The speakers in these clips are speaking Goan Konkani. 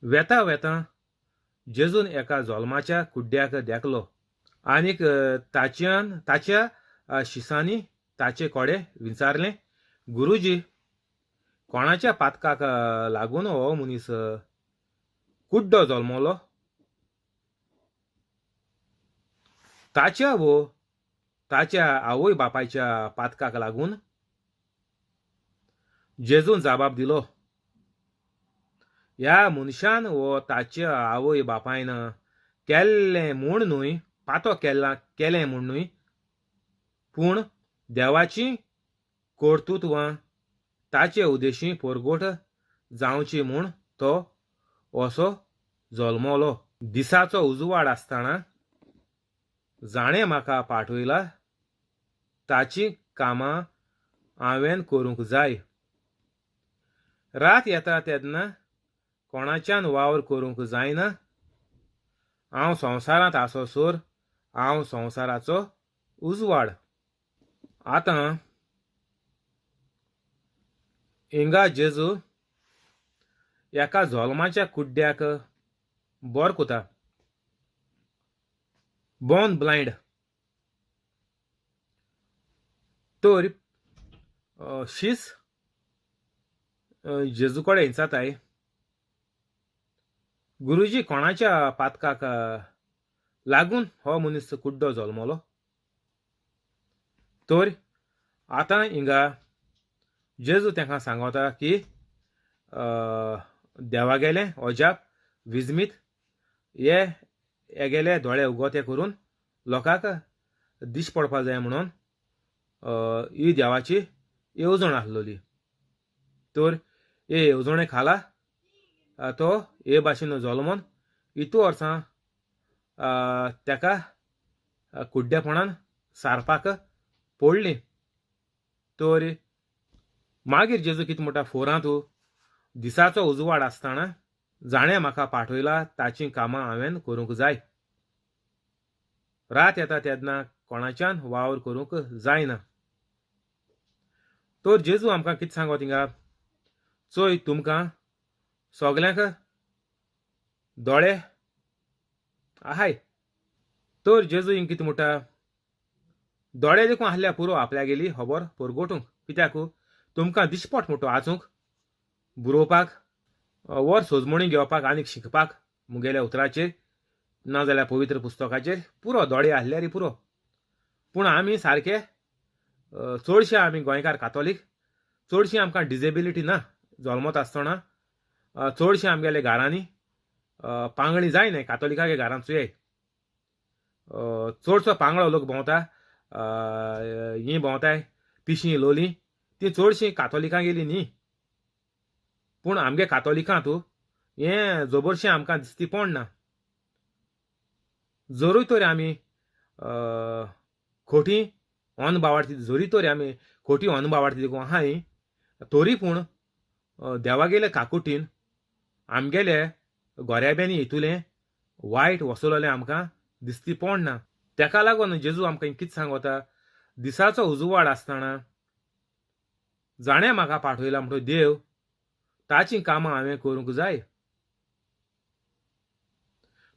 वेता वेतां जेजून एका जोल्माच्या कुड्ड्याक देखलो आनीक ताच्यान ताच्या शिसांनी ताचे कोडे विचारलें, गुरुजी, कोणाच्या पातकाक लागून हो मनीस कुड्डो जल्मलो? ताच्या वो ताच्या आवय बापायच्या पातकाक लागून? जेजून जाबाब दिलो, ह्या मनशान वो ताच्या आवय बापायन केल्लें म्हूण न्हय, पातो केला केलें म्हूण न्हय, पूण देवाची कर्तुत्वां ताचे उद्देशी परगट जावची म्हूण तो असो जल्मलो. दिसाचो उजवाड आसतना जाणें म्हाका पाठयला ताचीं कामां हांवें करूंक जाय. रात येता तेन्ना कोणाच्यान वावर करूंक जायना. हांव संवसारांत आसोसर हांव संवसाराचो उजवाड. आतां हिंगा जेजू एका जोल्माच्या कुड्ड्याक बोर कोता, बॉर्न ब्लायंड. तर शीस जेजू कडेन विचारताय, गुरुजी, कोणाच्या पातकाक लागून हो मनीस कुड्डो जल्मलो? तर आतां हिंगा जेजू तांकां सांगता की देवागेलें अजाप विजमीत हे हेगेले दोळे उगोते करून लोकांक दीश पडपा जाय म्हणून ही देवाची येवजण आसलेली. तर हे येवजणे खाला तो हे भाशेन जल्मोन इतू वर्सां ताका कुड्डेपणान सारपाक पडली. तर मागीर जेजू कितें म्हणटा, फोरांत दिसाचो उजवाड आसतना जाणें म्हाका पाठयला ताचीं कामां हांवें करूंक जाय. रात येता तेन्ना कोणाच्यान वावर करूंक जायना. तर जेजू आमकां कितें सांगो थिंगा, चोय तुमकां सगल्यांक दोळे आहाय. तर जेजू हिंग कितें म्हणटा, दोळे देखून आहल्या पुरो आपल्यागेली खबर परगटूंक. कित्याक तुमकां दिसपट म्हणटा वाचूंक, बरोवपाक, वर सोजमणी घेवपाक आनीक शिकपाक मुगेल्या उतराचेर नाजाल्यार पवित्र पुस्तकाचेर पुरो दोळे आहल्यार पुरो. पूण आमी सारके चडशे आमी गोंयकार कातोलीक चडशी आमकां डिजेबिलिटी ना जल्मत आसतना. चडशे आमगेले घरांनी पांगळी जायना, कातोलिकागे घरांत चोयाय चडसो पांगळो लोक भोंवता, हीं भोंवताय पिशीं लोली, ती चडशीं कातोलिकां गेली न्ही. पूण आमगे कातोलिकांत हें जबरशें आमकां दिसती पडना. जरूय तर आमी खोटी अनभावार्थी, जरी तर आमी खोटी अनभावार्थी देखून आहाय, तरी पूण देवागेले काकुटीन आमगेले गोऱ्याब्यांनी हितूलें वायट वसवलेलें आमकां दिसती पडना. तेका लागून जेजू आमकां कितें सांगता, दिसाचो उजवाड आसतना जाणें म्हाका पाठयला म्हणटो देव ताचीं कामां हांवें करूंक जाय.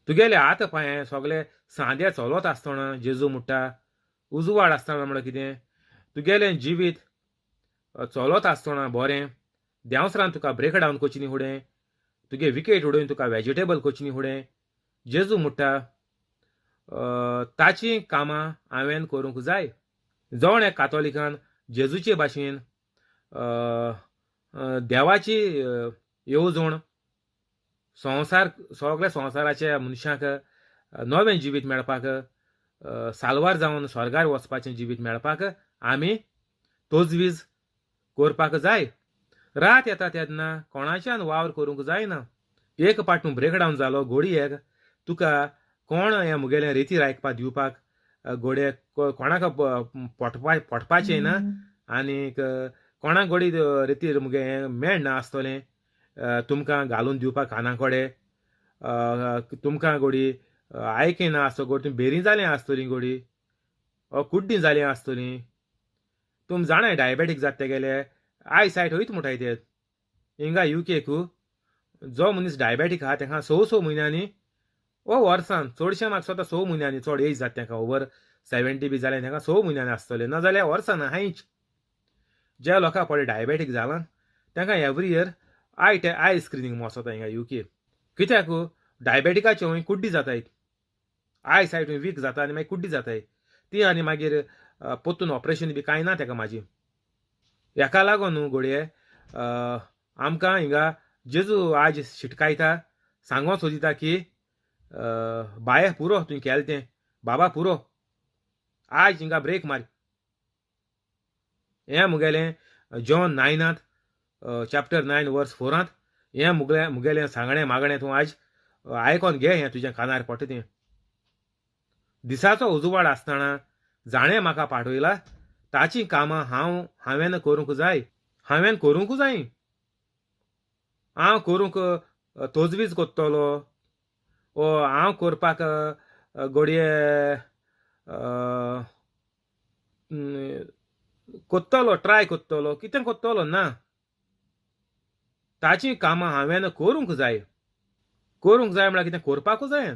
तुगेले हात पांय सगळे सांदे चलत आसतना जेजू म्हणटा, उजवाड आसतना म्हणल्यार कितें, तुगेलें जिवीत चलत आसतना बरें देंवसरान तुका ब्रेक डावन करची न्ही फुडें, तुगे विकेट उडोवन तुका वेजिटेबल करची न्ही फुडें. जेजू म्हणटा ताचीं कामां हांवें करूंक जाय. जण एक कातोलिकान जेजूचे भाशेन देवाची येवजण संवसार सगळ्या संवसाराच्या मनशांक नवें जिवीत मेळपाक, साल्वार जावन स्वर्गार वचपाचें जिवीत मेळपाक आमी तजवीज करपाक जाय. रात येता तेन्ना कोणाच्यान वावर करूंक जायना. एक पाटून ब्रेकडावन जालो घोडयेक तुका कोण हें मुगेलें रेतीर आयकपाक दिवपाक घोडये कोणाक पटपाचें ना, आनीक कोणाक घोडी रेतीर मुगे हें मेळना आसतलें तुमकां घालून दिवपाक काना कडेन. तुमकां घोडी आयकना आसतो घोडी, तुमी बेरी जालीं आसतलीं घोडी, कुड्डीं जालीं आसतलीं. तुम जाणाय डायबेटीक जाता तेगेले I सायट वयता म्हणटाय ते. हिंगा युकेक जो मनीस डायबेटीक आहा तांकां स स म्हयन्यांनी वो वर्सान, चडशें म्हाका दिसता स म्हयन्यांनी, चड एज जाता तांकां, ओवर 70 बी जाल्यार तांकां 6 म्हयन्यांनी आसतलें, नाजाल्यार वर्सान आहांच. ज्या लोकांक पळय डायबेटीक जालां तांकां एवरी इयर I screening वचता हिंगा युके. कित्याक डायबेटिकाच्यो हूंय कुड्डी जाताय, I सायट हूंय वीक जाता आनी मागीर कुड्डी जाताय ती, आनी मागीर पोत्तून ऑपरेशन बी कांय ना ताका माजी. हेका लागून न्हू घडये आमकां हिंगा जेजू आज शिटकायता, सांगोंक सोदिता की बाये पुरो तुवें केलें तें, बाबा पुरो, आज हिंगा ब्रेक मार. हें मुगेलें जॉन 9 चॅप्टर 9 वर्स 4 हें मुगेलें सांगणें मागणें तूं आज आयकोन घे, हें तुज्या कानार पडटा तें. दिसाचो उजवाड आसतना जाणें म्हाका पाठयला ताचीं कामां हांवें करूंक जाय, हांवें करूंक जाय. हांव करूंक तजवीज कोत्तलो ओ हांव करपाक घडये कोत्तलो, ट्राय कोत्तलो, कितें कोत्तलो ना, ताचीं कामां हांवें करूंक जाय. करूंक जाय म्हळ्यार कितें करपाकूच जाय.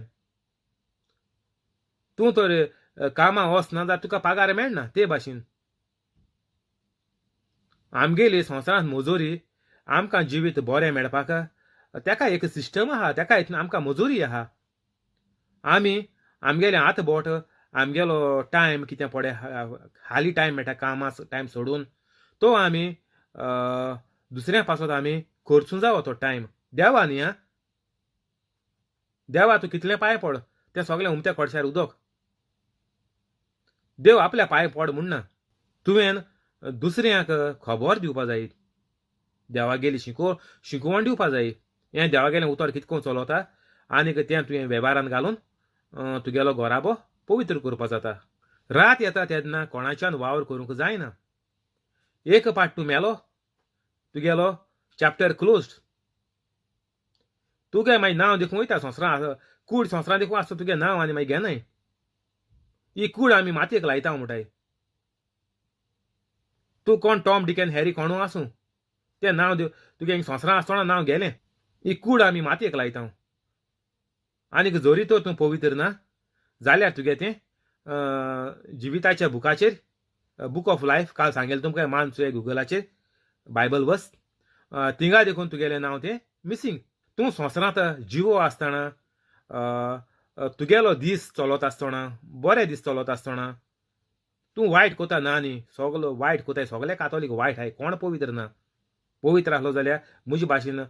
तूं तर कामां वचना जाल्यार तुका पगार मेळना. ते भाशेन आमगेली संवसारांत मजुरी आमकां जिवीत बरें मेळपाक ताका एक सिस्टम आहा, ताका आमकां मजुरी आहा. आमी आमगेलें हात बोट, आमगेलो टायम कितें पडे हाली टायम मेळटा कामां टायम सोडून तो आमी दुसऱ्या पासत आमी खर्चूं जावो तो टायम. देवा न्ही आं, देवा तूं कितलें पांय पड तें सगळें उमत्या कोडशार उदक. देव आपल्या पांय पड म्हणना, तुवें दुसऱ्यांक खबर दिवपा जाय, देवागेली शिकोवण दिवपा जाय. हें देवागेलें उतर कितको चलता आनीक तें तुवें वेव्हारान घालून तुगेलो घराबो पवित्र करपा जाता. रात येता तेन्ना कोणाच्यान वावर करूंक जायना. एक पाट तूं मेलो, तुगेलो चॅप्टर क्लोज्ड. तुगे मागीर नांव देखून वयता संवसारां, कूड संवसारां देखून आसता तुगे नांव आनी मागीर घेनाय. ही कूड आमी मातयेक लायता म्हणटाय. तूं कोण टॉम डिक एंड हॅरी कोणू आसूं, तें नांव तुगे संवसारां आसतना नांव गेलें. ही कूड आमी मातयेक लायता. आनीक जरी तर तूं पवित्र ना जाल्यार तुगे तें जिविताच्या बुकाचेर, बूक ऑफ लायफ, काल सांगेलें तुमकां मान चोय गुगलाचेर बायबल बस, थिंगा देखून तुगेलें नांव तें मिसींग. तूं संवसारांत जिवो आसतना तुगेलो दीस चलत आसतना, बरे दीस चलत आसतना तूं वायट कोता ना न्ही, सगलो वायट कोताय, सगळे कातोलीक वायट आहाय, कोण पवित्र ना. पवित्र आसलो जाल्यार म्हजे भाशेन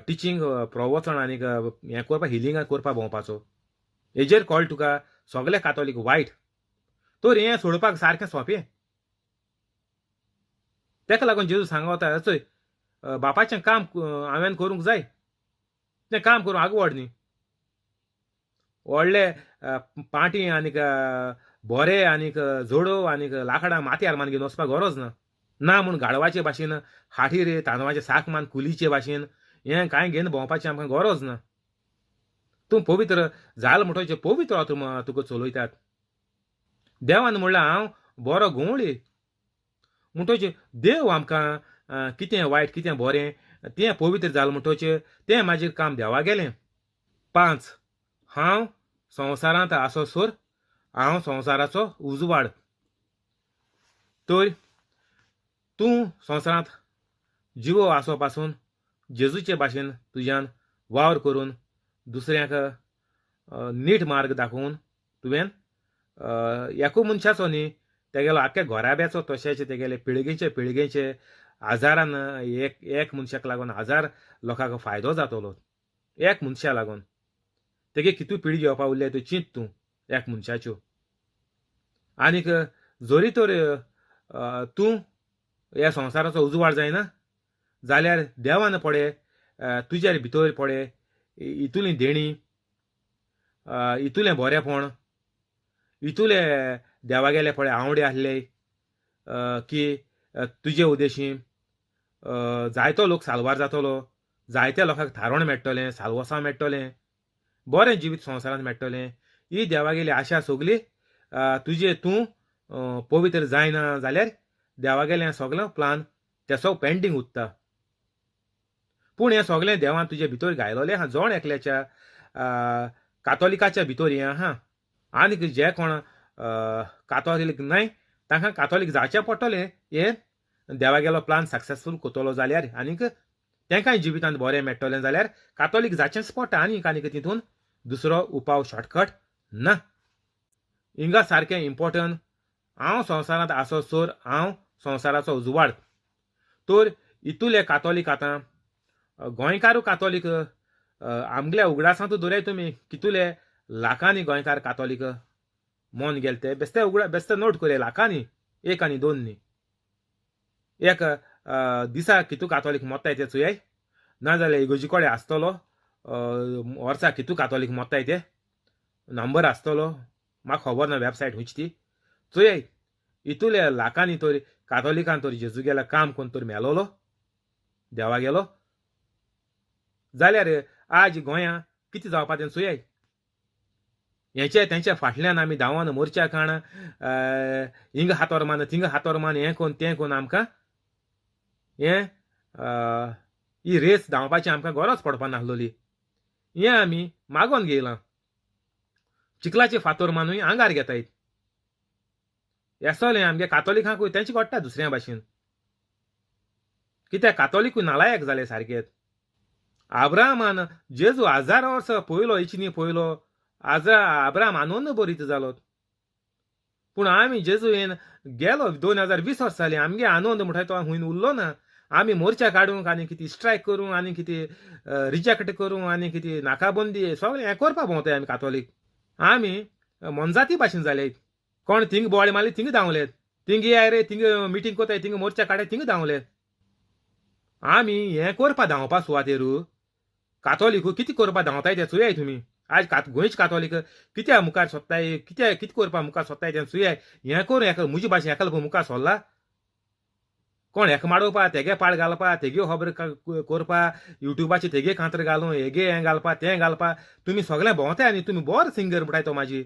टिचींग प्रवचन आनीक हें करपाक, हिलिंगां करपाक भोंवपाचो. हेजेर कळ्ळें तुका सगळे कातोलीक वायट, तर हें सोडपाक सारकें सोंपें. ताका लागून जेजू सांगता चोय बापाचें काम हांवें करूंक जाय, तें काम करूंक आगवड न्ही. व्हडले पाटी आनीक बोरे आनीक जोडो आनीक लाकडां माथ्यार मान घेवन वचपाक गरज ना. ना म्हूण गाडवाचे भाशेन हाटीर तांदळाचे साक मान कुलीचे भाशेन हें कांय घेवन भोंवपाचें आमकां गरज ना. तूं पवित्र जाल म्हणटच पवित्र तूं तुका चलयतात. देवान म्हणलां हांव बरो घुंवळी, म्हणटच देव आमकां कितें वायट कितें बरें तें पवित्र जालें म्हणटच तें मागीर काम देवा गेलें. 5 हांव संवसारांत आसोसर हांव संवसाराचो उजवाड. तर तूं संवसारांत जिवो आसो पासून जेजूचे भाशेन तुज्यान वावर करून दुसऱ्यांक नीट मार्ग दाखोवन तुवें एकू मनशाचो न्ही तेगेलो आख्ख्या घराब्याचो तशेंच तेगेले पिळगेचे पिळगेचे हजारान एक एक मनशाक लागून हजार लोकांक फायदो जातलो. एक मनशा लागून तेगे कितू पिळगी येवपा उरल्या त्यो चिंत तूं एक मनशाच्यो. आनीक जरी तर तूं ह्या संवसाराचो उजवाड जायना जाल्यार देवान पडे तुज्या भितर पडे इतुली देणी, इतुलें बरेंपण, इतुले देवागेले पळय आवडे आसले की तुजे उद्देशी जायतो लोक साल्वार जातलो, जायत्या लोकांक थारोण मेळटलें, साल्वसांव मेळटलें, बरें जिवीत संवसारांत मेळटलें. ही देवागेली आशा सगली तुजे तूं पवित्र जायना जाल्यार देवागेलें सगळें प्लान तेसो पेंडींग उरता. पूण हें सगळें देवान तुजे भितर घायलोलें आहा, जण एकल्याच्या कातोलिकाच्या भितर हें आहा. आनीक जे कोण कातोलीक न्हय तांकां कातोलीक जावचें पडटलें हें देवागेलो प्लान सक्सेसफूल कोतलो जाल्यार, आनीक तेंकांय जिवितांत बरें मेळटलें जाल्यार कातोलीक जाचेंच पडटा. आनीक आनीक तितून दुसरो उपाव शॉर्टकट ना. हिंगा सारकें इम्पोर्टंट, हांव संवसारांत आसो सर हांव संवसाराचो उजवाड. तर इतुले कातोलीक आतां गोंयकारूय कातोलीक आमगेल्या उगडासांतूच दवराय तुमी कितुले लाखांनी गोंयकार कातोलीक मन गेले ते बेस्ते उगडा बेस्ते नोट करया, लाखांनी, एक आनी दोन न्ही. एक दिसा कितू कातोलीक मोत्ताय ते चोयाय, नाजाल्यार इगोजी कडेन आसतलो वर्सा कितू कातोलीक मोत्ताय ते नंबर आसतलो, म्हाका खबर ना वेबसायट खंयची ती चोयाय. इतुले लाखांनी तर कातोलिकान तर जेजू गेला काम कोण तर मेलोलो देवा गेलो जाल्यार आज गोंया कितें जावपा तें चोयाय. हेचे तेंच्या फाटल्यान आमी धांवन मोर्चा काण हिंगा हातोर मान थिंगा हातोर मान हें कोण तें कोण आमकां हें ही रेस धांवपाची आमकां गरज पडपा नासलोली. हें आमी मागोन घेयलां, चिखलाचे फातोर मानूय आंगार घेताय. येसोलें आमगे कातोलिकांकूय तेंचे घडटा दुसऱ्या भाशेन, कित्याक कातोलिकूय नालायक जाले सारकेच. आब्रामान जेजू हजार वर्सां पयलो इचनी पयलो आजा आब्राम आनंद बरीत जालो, पूण आमी जेजू येन गेलो 2020 वर्सां जालीं, आमगे आनंद म्हणटा तो हुंय उरलो ना. आमी मोर्चा काडूंक आनी कितें स्ट्रायक करूंक आनी कितें रिजेक्ट करूंक आनी कितें नाकाबंदी सगळें हें करपा भोंवताय आमी कातोलीक. आमी मोनजाती भाशेन जाले, कोण थिंग बोवाळी मारली थिंग धांवले, थिंग येय रे थिंग मिटींग कोताय थिंग मोर्चा काडाय थिंग धांवले. आमी हें करपा धांवपा सुवातेर कातोलीक कितें करपा धांवताय तें चोयाय तुमी. आज गोंयचे कातोलीक कित्याक मुखार सोदताय, कित्याक कितें करपा मुखार सोदताय तें चोयाय. हें करूं एका म्हजे भाशेन एका मुखार सोल्ला, कोण हेका माडोवपा तेगे पाळ घालपा तेगे खबर करपा युट्यूबाचेर तेगे कांत्र घालूं हेगे हें घालपा तें घालपा, तुमी सगळें भोंवताय आनी तुमी बरो सिंगर म्हणटाय तो म्हाजी.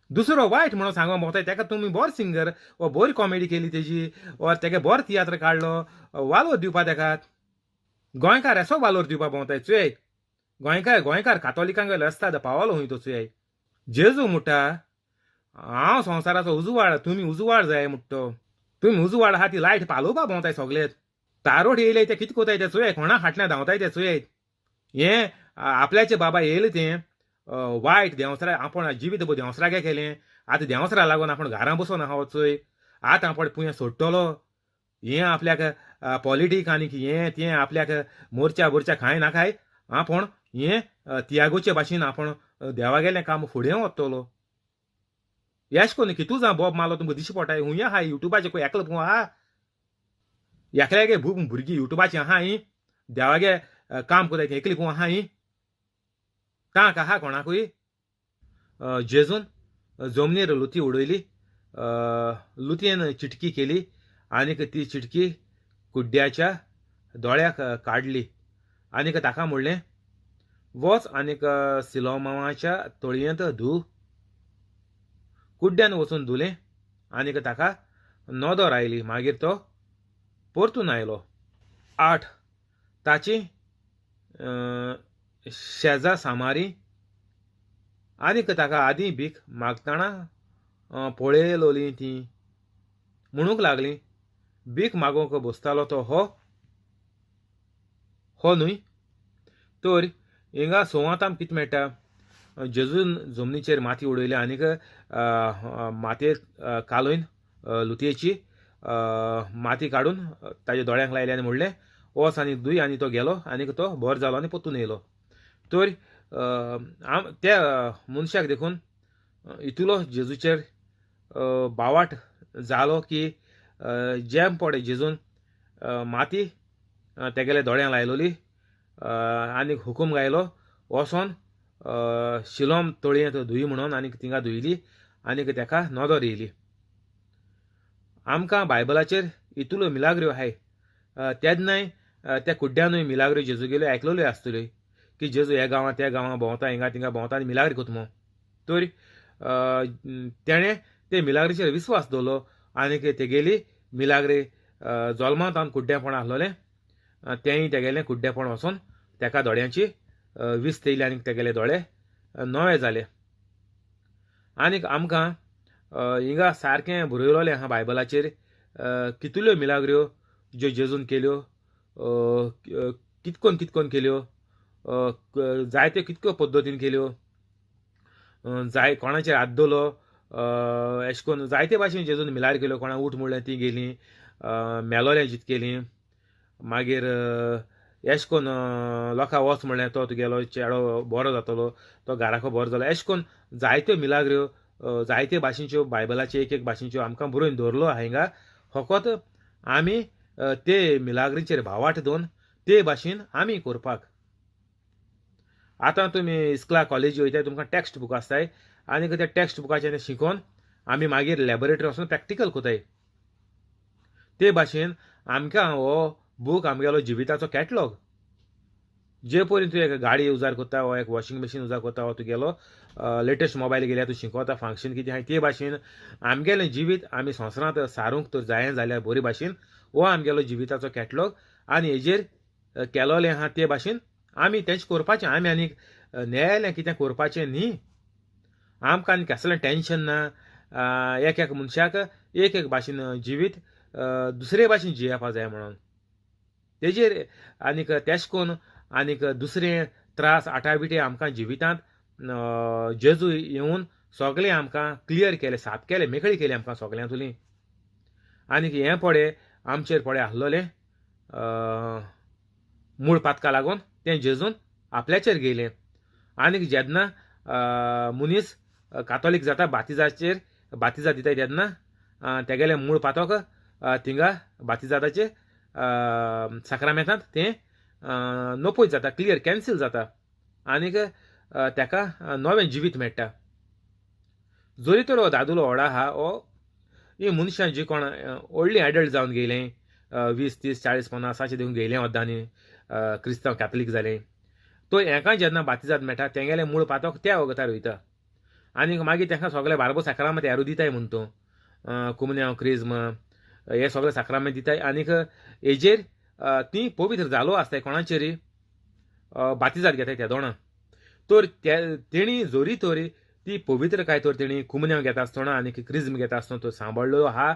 दुसरो वायट म्हणून सांगो भोंवताय तेका तुमी बरो सिंगर वा बरी कॉमेडी केली तेजी वा तेगे बरो तियात्र काडलो वालोर दिवपा तेका. गोंयकार असो वालोर दिवपा भोंवताय चोय. गोंयकार गोंयकार कातोलिकांक रस्ताद पावलो हुंय तो चोय. जेजू म्हणटा हांव संवसाराचो उजवाड, तुमी उजवाड जाय म्हणटा, तुमी उजवाड आहा ती लायट पालोवपा भोंवताय सगळे. तारोट येयले ते कितें कोताय ते चोय, कोणा फाटल्यान धांवताय ते चोय. हें आपल्याचे बाबा येयले तें वायट देंवसरा आपूण जिवीत देंवसरागे केलें, आतां देंवसरा लागून आपूण घरां बसून आहा चोय, आतां आपूण पुयें सोडटलो. हें आपल्याक पॉलिटीक आनी हें तें आपल्याक मोर्चा बोर्चा खाय नाकाय, आपूण हें तियागोचे भाशेन आपूण देवागेलें काम फुडें वतलो. येश कोन्न कितू जावं बोब मारलो तुमकां दिश्टी पडटा. हुंय आहा युट्यूबाचेर कोण एकलो पूण आहा, एकल्यागे भुरगीं युट्यूबाचेर आहा ही देवागे काम कोताय ती एकली पूण आहा ही तांक आहा कोणाकूय. जेजून जमनीर लुती उडयली, लुतयेन चिटकी केली आनीक ती चिटकी कुड्ड्याच्या दोळ्याक काडली आनीक ताका म्हणलें वच आनीक सिलोमाच्या तळयेंत धू. कुड्ड्यान वचून धुलें आनीक ताका नदर आयली. मागीर तो परतून आयलो. 8 ताची शेजा सामारी आनीक ताका आदीं भीक मागतना पळयलोली ती म्हणूंक लागली, भीक मागूंक बसतालो तो हो हो न्हय. तर हिंगा सोवांत आमकां कितें मेळटा, जेजून जमनीचेर माती उडयली आनीक मातयेक कालोवन लुतयेची माती काडून ताज्या दोळ्यांक लायली आनी म्हणलें वच आनी दुय, आनी तो गेलो आनीक तो बरो जालो आनी परतून येयलो. तर त्या मनशाक देखून इतलो जेजूचेर बावाट जालो की जेम पडे जेजून माती तेगेल्या दोळ्यांक लायलोली आनी हुकूम घायलो वचोन शिलोम तळयेंत धुय म्हणून, आनी थिंगा धुयली आनी तेका नदर येयली. आमकां बायबलाचेर इतल्यो मिलाग्र्यो आहाय, तेन्नाय त्या कुड्ड्यानूय मिलाग्र्यो जेजू गेल्यो आयकलेल्यो आसतल्यो की जेजू ह्या गांवांत त्या गांवांत भोंवता, हिंगा थिंगा भोंवता आनी मिलाग्री कोता म्हूण. तर तेणें ते मिलाग्रीचेर विस्वास दवरलो आनी तेगेली मिलाग्री जल्मांत आनी कुड्डेपण आसलोलें तेंय तेगेलें कुड्डेपण वचोन तेका दोळ्यांची वीज येयली आनी तेगेले दोळे नवे जाले. आनीक आमकां हिंगा सारकें बरयलोलें आहा बायबलाचेर कितल्यो मिलाग्र्यो ज्यो जेजून केल्यो, कितकोन कितकोन केल्यो, जायत्यो कितक्यो पद्दतीन केल्यो, जाय कोणाचेर हात दवरलो अशें करून जायते भाशेन जेजून मिलाग्री केल्यो. कोणा उठ म्हणलें ती गेलीं, मेलोलें जीत केलीं, मागीर अशें करून लोकां वच म्हणलें तो तुगेलो चेडो बरो जातलो, तो घराको बरो जालो. अशें करून जायत्यो मिलाग्र्यो जायते भाशेच्यो बायबलाच्यो एक एक भाशेच्यो आमकां बरोवन दवरलो आहा हिंगा. फकत आमी ते मिलाग्रीचेर भावार्थ दवरून ते भाशेन आमी करपाक. आतां तुमी इस्कला कॉलेजी वयताय तुमकां टॅक्स्ट बूक आसताय आनी त्या टॅक्स्ट बुकाचेर शिकोवन आमी मागीर लॅबोरेटरी वचून प्रॅक्टिकल करताय. ते भाशेन आमकां हो बूक आमगेलो जिविताचो कॅटलॉग. जे परी तूं एक गाडी उजार करता वा एक वॉशिंग मशीन उजार करता वा तुगेलो लेटस्ट मोबायल गेल्यार तूं शिकता फंक्शन कितें आहा ते भाशेन आमगेलें जिवीत आमी संवसारांत सारूंक तर जायें जाल्यार बरे भाशेन हो आमगेलो जिविताचो कॅटलॉग आनी हेजेर केलोलें आहा ते भाशेन आमी तेंच करपाचें. आमी आनीक न्यायालय कितें करपाचें न्ही, आमकां आनी कसलें टेंशन ना. एक एक मनशाक एक एक भाशेन जिवीत दुसरे भाशेन जियेवपा जाय म्हणून तेजेर आनीक तेश करून आनीक दुसरें त्रास आटाविटे आमकां जिवितांत जेजू येवन सगळें आमकां क्लियर केलें, साफ केलें, मेकळी केली आमकां सगळ्यांतली. आनीक हें पडे आमचेर पडे आसलोलें मूळ पातका लागून तें जेजून आपल्याचेर गेलें. आनीक जेन्ना मनीस कातोलीक जाता बातिजाचेर बातिजा दिताय तेन्ना तेगेलें मूळ पातक थिंगा बातिजादाचे साक्रामेंतांत तें नपयत जाता, क्लियर कॅन्सील जाता आनीक तेका नवें जिवीत मेळटा. जरी तर हो दादुलो व्हड आहा हो ही मनशां जी कोण व्हडलीं एडल्ट जावन गेलीं 20 30 40 50 देवन गेलें वद्दांनी क्रिस्तांव कॅथलीक जालें, तो हेका जेन्ना बातिजाद मेळटा तेंगेलें मूळ पातक त्या वगतार वयता आनीक मागीर तेंका सगळें बारबो साक्रामेंत हेरू दिताय म्हण तूं कुमन्यांव क्रिज्म हे सगळे साक्रामेंत दिताय आनीक हेजेर ती पवित्र जालो आसताय कोणाचेर बातिजाद घेताय त्या दोणां. तर तेणी जोरी तोरी ती पवित्रकाय तर तेणी कुमन्यांव घेता आसतना आनीक क्रिज्म घेता आसतना तो सांबाळ्ळो आहा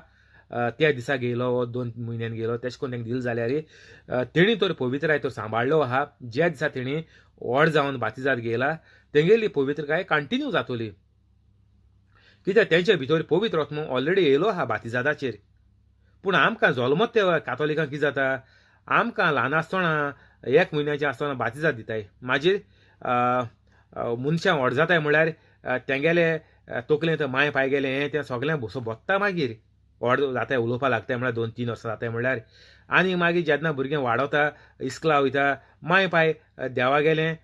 त्या दिसा गेलो 2 म्हयन्यान गेलो तेश कोन्न तेंका दिल जाल्यार तेणी तर पवित्रकाय तर सांबाळ्ळो आहा. ज्या दिसा तेणी व्हड जावन बातिजाद गेला तेंगेली पवित्रकाय कंटिन्यू जातली, कित्याक तेंचे भितर पवित्र आत्मो ऑलरेडी येयलो आहा बातिजादाचेर. पूण आमकां जल्मत ते कातोलिकांक कितें जाता, आमकां ल्हान आसतना 1 म्हयन्याचें आसतना बातिजाद दिताय, मागीर मनशां व्हड जाताय म्हणल्यार तेंगेले तकलेंत मांय पाय गेले हें तें सगळें बसो बोत्ता, मागीर व्हड जाताय उलोवपाक लागताय म्हणल्यार 2-3 वर्सां जाताय म्हणल्यार. आनी मागीर जेन्ना भुरगें वाडवता इस्कला वयता मांय पाय देवा गेलें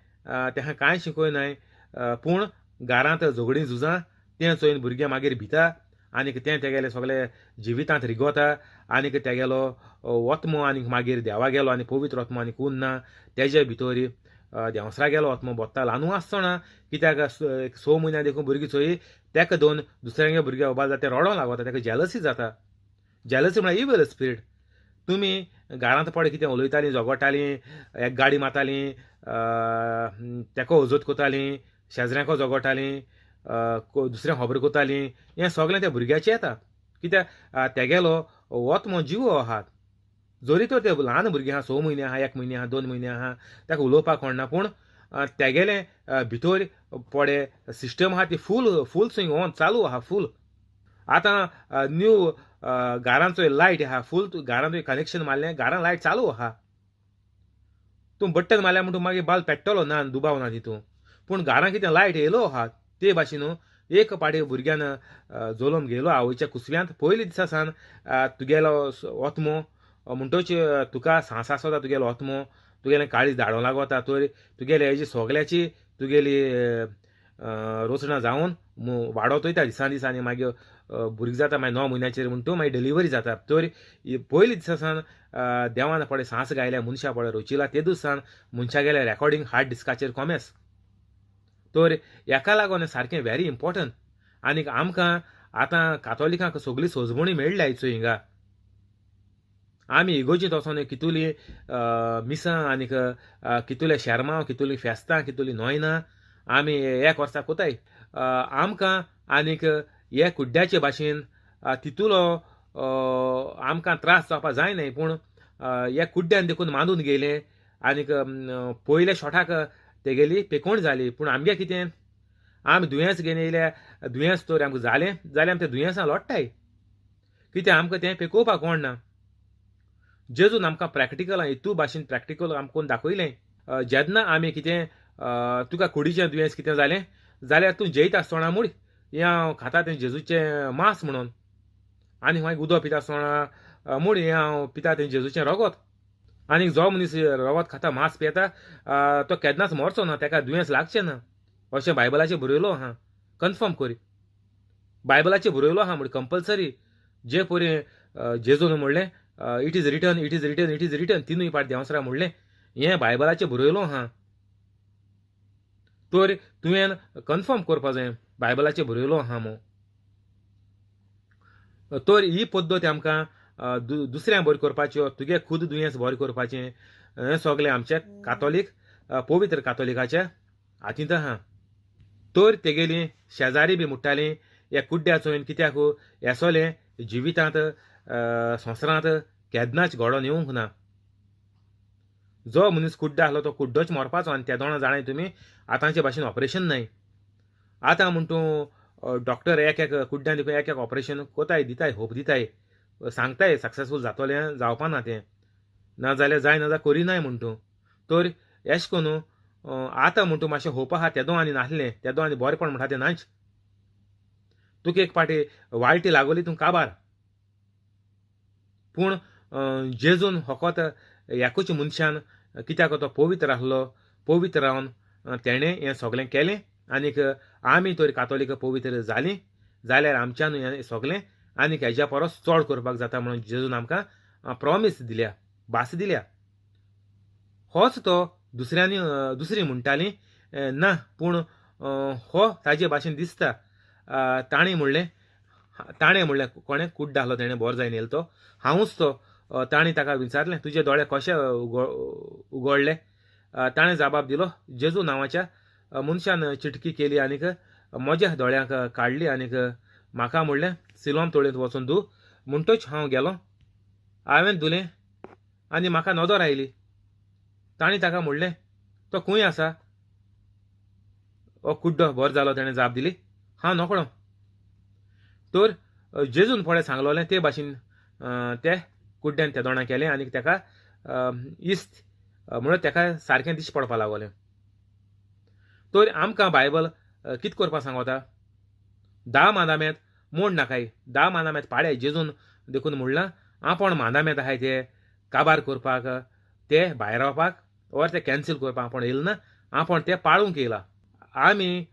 तेका कांय शिकयनाय, पूण घरांत झगडीं झुजां तें चोयन भुरगें मागीर भिता आनीक तें तेगेलें सगळें जिवितांत रिगोता आनीक तेगेलो ओत्मो आनीक मागीर देवा गेलो आनी पवित्र ओत्मो आनीक उरना तेजे भितर देंवसरा गेलो ओत्मो बोत्ता ल्हानू आसतना, कित्याक 6 म्हयन्या देखून भुरगीं चोय तेका दोन दुसऱ्यांगे भुरग्यां उबार जाता तें रडोंक लागता, तेका जेलसी जाता. जेलसी म्हळ्यार इवल स्पिरीट. तुमी घरांत पडे कितें उलयतालीं, झगडटालीं, एक गाडी मारतालीं, तेका वजत करतालीं, शेजऱ्यांको झगडटालीं, दुसऱ्यांक खबर करतालीं, हें सगळें त्या भुरग्याचें येता. कित्याक तेगेलो ओत्मो जिवो आहा. जरी तर ते ल्हान भुरगें आहा, 6 म्हयने आहा, 1 म्हयने आहा, 2 म्हयने आहा, ताका उलोवपाक कळना, पूण तेगेलें भितर पडे सिस्टम आहा ती फूल फूल स्विंग ऑन चालू आहा फूल. आतां न्यू घरांचो लायट आहा फूल, घरांत कनेक्शन मारलें, घरान लायट चालू आहा, तूं बट्टन मारल्या म्हणटू मागीर बाल पेट्टलो ना, दुबाव ना तितून. पूण घरान कितें लायट येयलो आहा ते भाशेन एक पाटी भुरग्यान जल्म घेयलो आवयच्या कुसव्यांत पयले दिसा सान तुगेलो ओत्मो म्हणटोच तुका सांस आसता, तुगेलो ओत्मो तुगेलें काळीज धाडोवंक लागता, तर तुगेले हेजी सगळ्याची तुगेली रचना जावन वाडत वयता दिसान दीस आनी मागीर भुरगीं जाता, मागीर 9 म्हयन्याचेर म्हण तूं मागीर डिलिव्हरी जाता. तर पयले दिसा सान देवान पळय सांस गायल्या मनशा पळय रोचिला ते दिसान मनशा गेल्या रेकॉर्डिंग हार्ड डिस्काचेर कॉमेस. तर हेका लागून सारकें व्हेरी इम्पॉर्टंट. आनीक आमकां आतां कातोलिकांक सगळी सोजमणी मेळ्ळ्या चोय हिंगा. आमी इगोर्जींत वचोन कितुली मिसां आनीक कितुले शेरमांव, कितुली फेस्तां, कितुली नोयनां आमी एक वर्सा कोताय. आमकां आनीक हे कुड्ड्याचे भाशेन तितुलो आमकां त्रास जावपा जायनाय, पूण हे कुड्ड्यान देखून मांदून गेले आनीक पयल्या शॉटाक तेगेली पेकोवण जाली. पूण आमगे कितें, आमी दुयेंस घेवन येयल्या, दुयेंस तर आमकां जालें जाल्यार आमी तें दुयेंसां लोडटाय, कितें आमकां तें पेकोवपाक कोण ना. जेजून आमकां प्रॅक्टिकल हितू भाशेन प्रॅक्टिकल आमकां कोण दाखयलें. जेन्ना आमी कितें तुका कुडीचें दुयेंस कितें जालें जाल्यार तूं जेयता आसतना म्हूण हें हांव खाता तें जेजूचें मांस म्हणून, आनी मागीर उदक पिता आसतना म्हूण हें हांव पिता तें जेजूचें रगत. आनी जो मनीस रगत खाता मांस पियेता तो केन्नाच मरचो ना, ताका दुयेंस लागचें ना, अशें बायबलाचेर बरयलो आहा. कन्फर्म करी बायबलाचेर बरयलो आहा म्हूण कंपल्सरी. जे परी जेजून म्हणलें it is written, it is written, it is written, तिनूय पाट देंवसरा म्हणलें, हें बायबलाचेर बरयलो आहा. तर तुवें कन्फर्म करपा जाय बायबलाचेर बरयलो आहा म्हूण. तर ही पद्दत आमकां दुसऱ्यांक बरें करपाच्यो, तुगे खुद दुयेंस बरें करपाचें, हें सगळें आमच्या कातोलीक पवित्र कातोलिकाच्या हातींत आहा. तर तेगेली शेजारी बी म्हणटाली ह्या कुड्ड्या चोयन कित्याक हेसोलें जिवितांत संवसारांत केन्नाच घडोवन येवंक ना. जो मनीस कुड्डो आसलो तो कुड्डोच मरपाचो. आनी ते दोणां जाणाय तुमी आतांचे भाशेन ऑपरेशन न्हय. आतां म्हण तूं डॉक्टर एक एक कुड्ड्यान देखून एक एक ऑपरेशन कोताय, दिताय, होप दिताय, सांगताय सक्सेसफूल जातोलें, जावपा ना तें, ना जाल्यार जाय ना जाल्यार करिनाय म्हण तूं. तर एश कोन्नू आतां म्हण तूं मातशें होप आहा तेदो आनी नासलें, तेदो आनी बरेपण म्हणटा तें नाच. तुका एक पाटी वाळटी लागोली तूं काबार. पूण जेजून फकत एकूच मनशान कित्याक तो पवित्र आसलो, पवित्र रावन तेणें हें सगळें केलें. आनीक आमी तर कातोलीक पवित्र जालीं जाल्यार आमच्यान हें सगळें आनीक हेज्या परस चड करपाक जाता म्हणून जेजून आमकां प्रॉमीस दिल्या, भास दिल्या. होच तो दुसऱ्यांनी दुसरी म्हणटाली ना, पूण हो ताजे भाशेन दिसता. ताणें म्हणलें, ताणें म्हणलें कोणें कुड्डो आसलो तेणें बरो जायन येयलो तो हांवूच तो. ताणें ताका विचारलें तुजे दोळे कशे उगडले. ताणें जबाब दिलो जेजू नांवाच्या मनशान चिटकी केली आनीक म्हज्या दोळ्यांक काडली आनीक म्हाका म्हणलें सिलोम तळयेंत वचून धू. म्हणटच हांव गेलो, हांवें धुलें आनी म्हाका नदर आयली. ताणें ताका म्हणलें तो खंय आसा? हो कुड्डो बरो जालो. ताणें जाप दिली हांव नकळो. तर जेजून फुडें सांगलोलें ते भाशेन ते कुड्ड्यान ते दोणां केलें आनी ताका इस्त म्हणून ताका सारकें दिश्टी पडपाक लागलें. तर आमकां बायबल कितें करपाक सांगता? 10 मांदामेत मोड नाकाय, 10 मांदामेत पाडे. जेजून देखून म्हणलां आपूण मांदामेत आहाय ते काबार करपाक, ते भायरावपाक ओर ते कॅन्सील करपाक आपूण येयला ना, आपूण ते पाळूंक येयला. आमी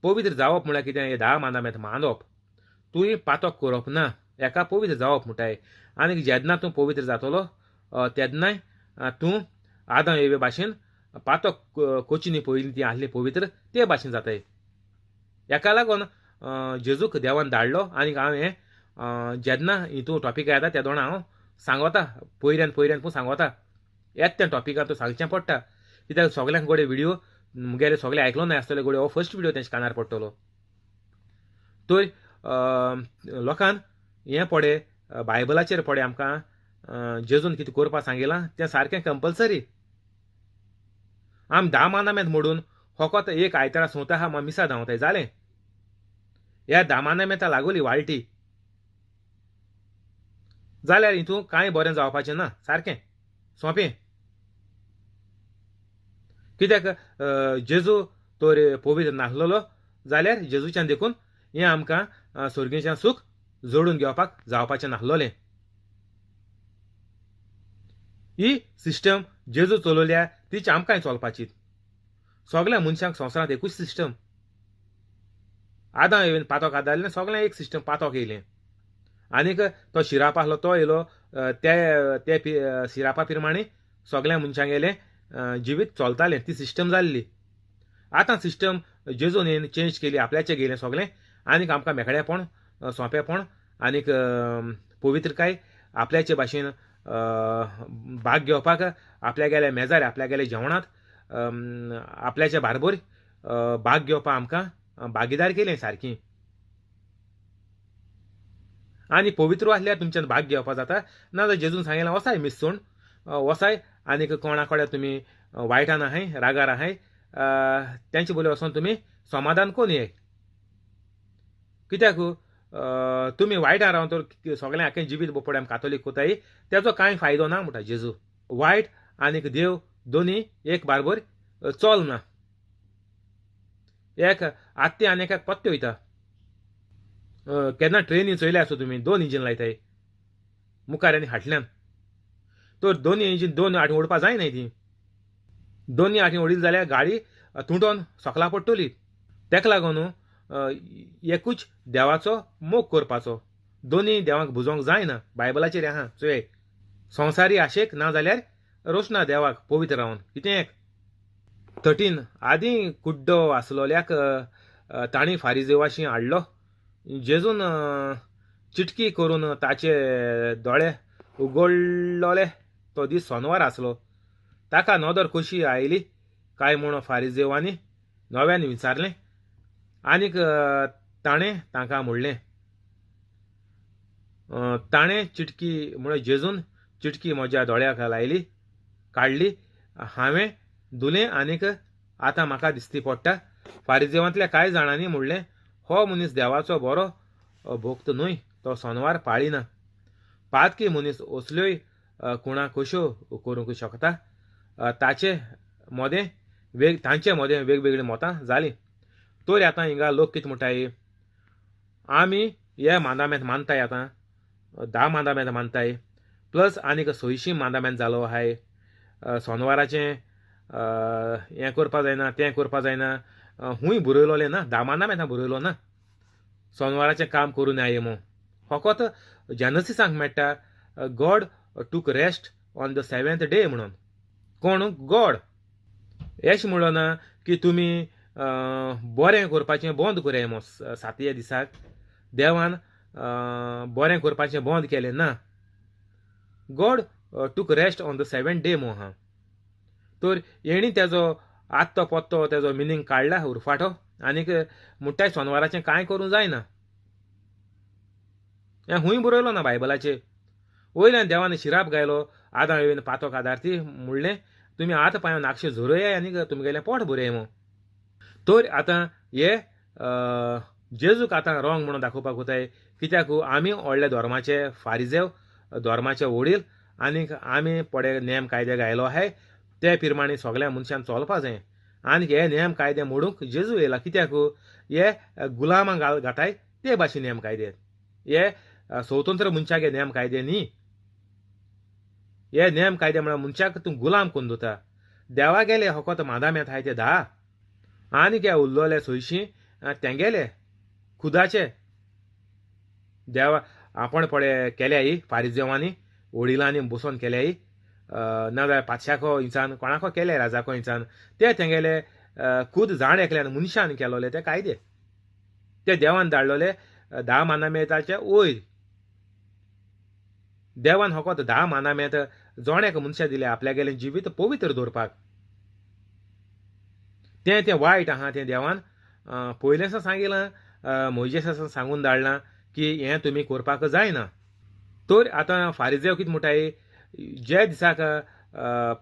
पवित्र जावप म्हळ्यार कितें? हे 10 मांदामेत मांदप, तुवें पातक करप ना, एका पवित्र जावप म्हणटाय. आनी जेन्ना तूं पवित्र जातलो तेन्नाय तूं आदां एवे भाशेन पातक कोचिनी पयलीं ती आसली पवित्र ते भाशेन जाताय. हेका लागून जेजूक देवान धाडलो. आनी हांव हें जेन्ना हितू टॉपिक येता तेदोणा हांव सांगता, पयऱ्यान पयऱ्यान पूण सांगता येता त्या टॉपिकान तूं सांगचें पडटा, कित्याक सगल्यांक गोडे व्हिडियो मुगेले सगळे आयकलो नाय आसतले, गोडे हो फर्स्ट व्हिडियो तेंच्या कानार पडटलो. तर लोकान हें पडे बायबलाचेर पडे आमकां जेजून कितें करपाक सांगिलां तें सारकें कंपल्सरी. आमी 10 मांदामेत मोडून फकत एक आयतारा सोंवता आहा मिसा धांवताय जालें. ह्या 10 मांदामेता लागोली वाळटी जाल्यार हितून कांय बरें जावपाचें ना, सारकें सोंपें. कित्याक जेजू तर पवित्र नासलेलो जाल्यार जेजूच्यान देखून हें आमकां सर्गीच्यान सूख जोडून घेवपाक जावपाचें नासलोलें. ही सिस्टम जेजू चलयल्या तीच आमकांय चलपाची. सगळ्या मनशांक संवसारांत एकूच सिस्टम. आदां येवन पातक आदारलें, सगळें एक सिस्टम पातक येयलें. आनीक तो शिराप आसलो तो येयलो, ते शिरापा प्रमाणे सगळ्या मनशांगेलें जिवीत चलतालें, ती सिस्टम जाल्ली. आतां सिस्टम जेजून येवन चेंज केली, आपल्याचें गेलें सगळें. आनीक आमकां मेकळेपण, सोंपेपण आनीक पवित्रकाय आपल्याचे भाशेन भाग घेवपाक, आपल्या गेले मेजार, आपल्या गेले जेवणांत आपल्याच्या बारबर भाग घेवपाक आमकां भागीदार केलें सारकी. आनी पवित्र आसल्यार तुमच्यान भाग घेवपाक जाता. ना जेजून सांगिल्लें वसाय मिसोण वसाय आनीक कोणा कडेन तुमी वायटान आहाय, रागार आहाय, तेंचे बोले वचोन तुमी समाधान कोन ये. कित्याक तुमी वायटान रावन तर सगळें आख्खें जिवीत बोपडे आमी कातोलीक कोताय, तेजो कांय फायदो ना म्हणटा जेजू. वायट आनीक देव दोनी एक बारबर चल ना, एक आत्ते आनी एकाक पत्ते वयता. केन्ना ट्रेनी चोयले आसो तुमी, दोन इंजीन लायताय मुखार आनी फाटल्यान, तर दोनी इंजीन दोन आठी ओडपा जायनाय, ती दोनी आठी ओडली जाल्यार गाडी तुटोन सकला पडटली. तेका लागून एकूच देवाचो मोग करपाचो, दोनी देवांक भुजोवंक जायना. बायबलाचेर आहा चोय, संवसारी आशेक ना जाल्यार रोशना देवाक पवित्र रावन कितें. एक 13 आदीं कुड्डो आसलोल्याक तांणी फारिजेवाशी हाडलो. जेजून चिटकी करून ताचे दोळे उगडलोले. तो दीस सोनवार आसलो. ताका नदर कशी आयली काय म्हूण फारिजेवांनी नव्यान विचारलें. आनीक ताणें तांकां म्हणलें, ताणें चिटकी म्हळ्यार जेजून चिटकी म्हज्या दोळ्याक लायली काडली, हांवें धुलें आनीक आतां म्हाका दिसती पडटा. फारिजेवांतल्या कांय जाणांनी म्हणलें, हो मनीस देवाचो बरो भक्त न्हय, तो सोनवार पाळिना. पातकी मनीस असल्योय खुणा कश्यो करूंक शकता. ताचे मोदें तांचे मोदें वेगवेगळीं मतां जालीं. तर आतां हिंगा लोक कितें म्हणटाय, आमी हे मांदामेंत मानताय, आतां 10 मांदामेंत मानताय, प्लस आनीक 600 मांदामेंत जालो आहाय. सोनवाराचें हें करपा जायना, तें करपा जायना, हूंय बरयलोलें ना, 10 मांदामेंतां बरयलो ना सोनवाराचें काम करूं नये म्हूण. फकत जेनसिसांक मेळटा God took rest on the 7th day म्हणून. कोण गॉड एश म्हणलो ना की तुमी बरें करपाचें बंद करया म्हूण. सातव्या दिसाक देवान बरें करपाचें बंद केलें ना. God took rest on the 7th day म्हूण आहा. तर हेणी तेजो आत्तो पत्तो तेजो मिनींग काडला उरफाटो आनीक म्हणटाय सोनवाराचें कांय करूंक जायना. हें खूंय बरयलो ना बायबलाचेर. वयल्यान देवान शिराप गायलो, आदां येवन पातोक आदारती म्हणलें तुमी हात पांय नाकशे झरयाय आनीक तुमगेलें पोट भरयाय म्हूण. तर आतां हे जेजूक आतां रॉंग म्हणून दाखोवपाक वताय. कित्याक आमी व्हडल्या धर्माचे फारिजेव, धर्माचे वडील, आनीक आमी पडे नेम कायदे घायलो आहाय ते प्रमाणे सगळ्या मनशान चलपा जाय. आनीक हे नेम कायदे मोडूंक जेजू येयला. कित्याक हे गुलामां घाताय ते भाशेन नेम कायदे, हे स्वतंत्र मनशाक नेम कायदे न्ही. हे नेम कायदे म्हळ्यार मनशाक तूं गुलाम करून दवरता. देवा गेले फकत मादामेंत आहाय ते 10, आनीक हे उरलोले 600 तेंगेले खुदाचे देवा आपण पळय केल्याय फारिजेवांनी वडिलांनी बसोन केल्याय, नाजाल्यार पातशाको इंसान कोणाको केले राजाको इंसान, ते तेंगेले खूद जाण एकल्यान मनशान केलोले ते कायदे, ते देवान धाडलोले 10 मानामेताचे वयर. देवान फकत 10 मानामेत जण एक मनशा दिले आपल्यागेलें जिवीत पवित्र दवरपाक. तें तें वायट आहा तें देवान पयलेंच सांगिलां, मोयजेसां सांगून धाडलां की हें तुमी करपाक जायना. तर आतां फारिजेव कितें म्हणटाय, जे दिसाक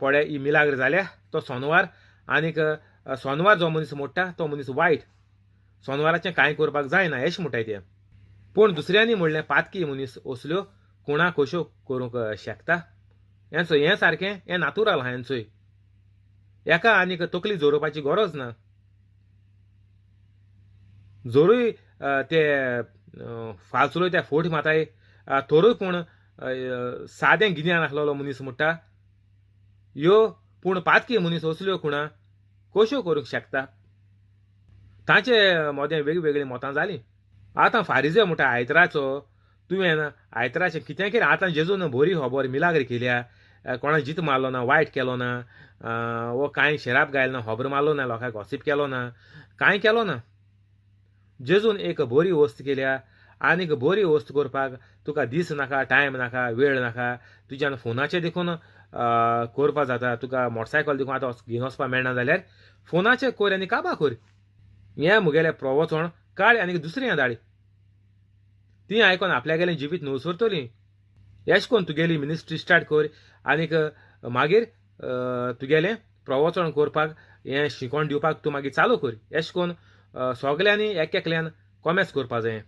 पळय ही मिलाग्र जाल्या तो सोनवार, आनीक सोनवार जो मनीस मोडटा तो मनीस वायट, सोनवाराचें कांय करपाक जायना अशें म्हणटाय ते. पूण दुसऱ्यांनी म्हणलें पातकी मनीस असल्यो खुणा कश्यो करूंक शकता. हें सारकें हें नातुराल आहा हेंचोय, एका आनीक तकली जोरोवपाची गरज ना. जोरूय ते फाल्सुलोय ते फोट माताय थोरूय, पूण सादें गिन्यान आसलेलो मनीस म्हणटा ह्यो, पूण पातकी मनीस असल्यो खुणा कश्यो करूंक शकता. तांचे मोदें वेगवेगळीं मतां जालीं. आतां फारिजेव म्हणटा आयतराचो तुवें आयतराचें कितें केलें, आतां जेजून बरी खबर मिलाग्र केल्या, कोणा जीत मारलो ना, वायट केलो ना, वो कांय शराब गायलो ना, खबर मारलो ना, लोकांक गॉसीप केलो ना, कांय केलो ना. जेजून एक बरी वस्त केल्या. आनीक बरी वस्त करपाक तुका दीस नाका, टायम नाका, वेळ नाका. तुज्यान फोनाचेर देखून करपा जाता. तुका मोटरसायकल देखून आतां घेवन वचपाक मेळना जाल्यार फोनाचेर कर आनी काबार कर. हें म्हगेलें प्रवचन काड आनी दुसरें धाड, ती आयकोन आपल्यागेलें जिवीत नवसरतलीं. एश कोन तुगेली मिनिस्ट्री स्टार्ट कर आनीक मागीर तुगेलें प्रवचन करपाक हें शिकोवन दिवपाक तूं मागीर चालू कर. एश कोन सगल्यांनी एक एकल्यान कोमेस करपा जाय.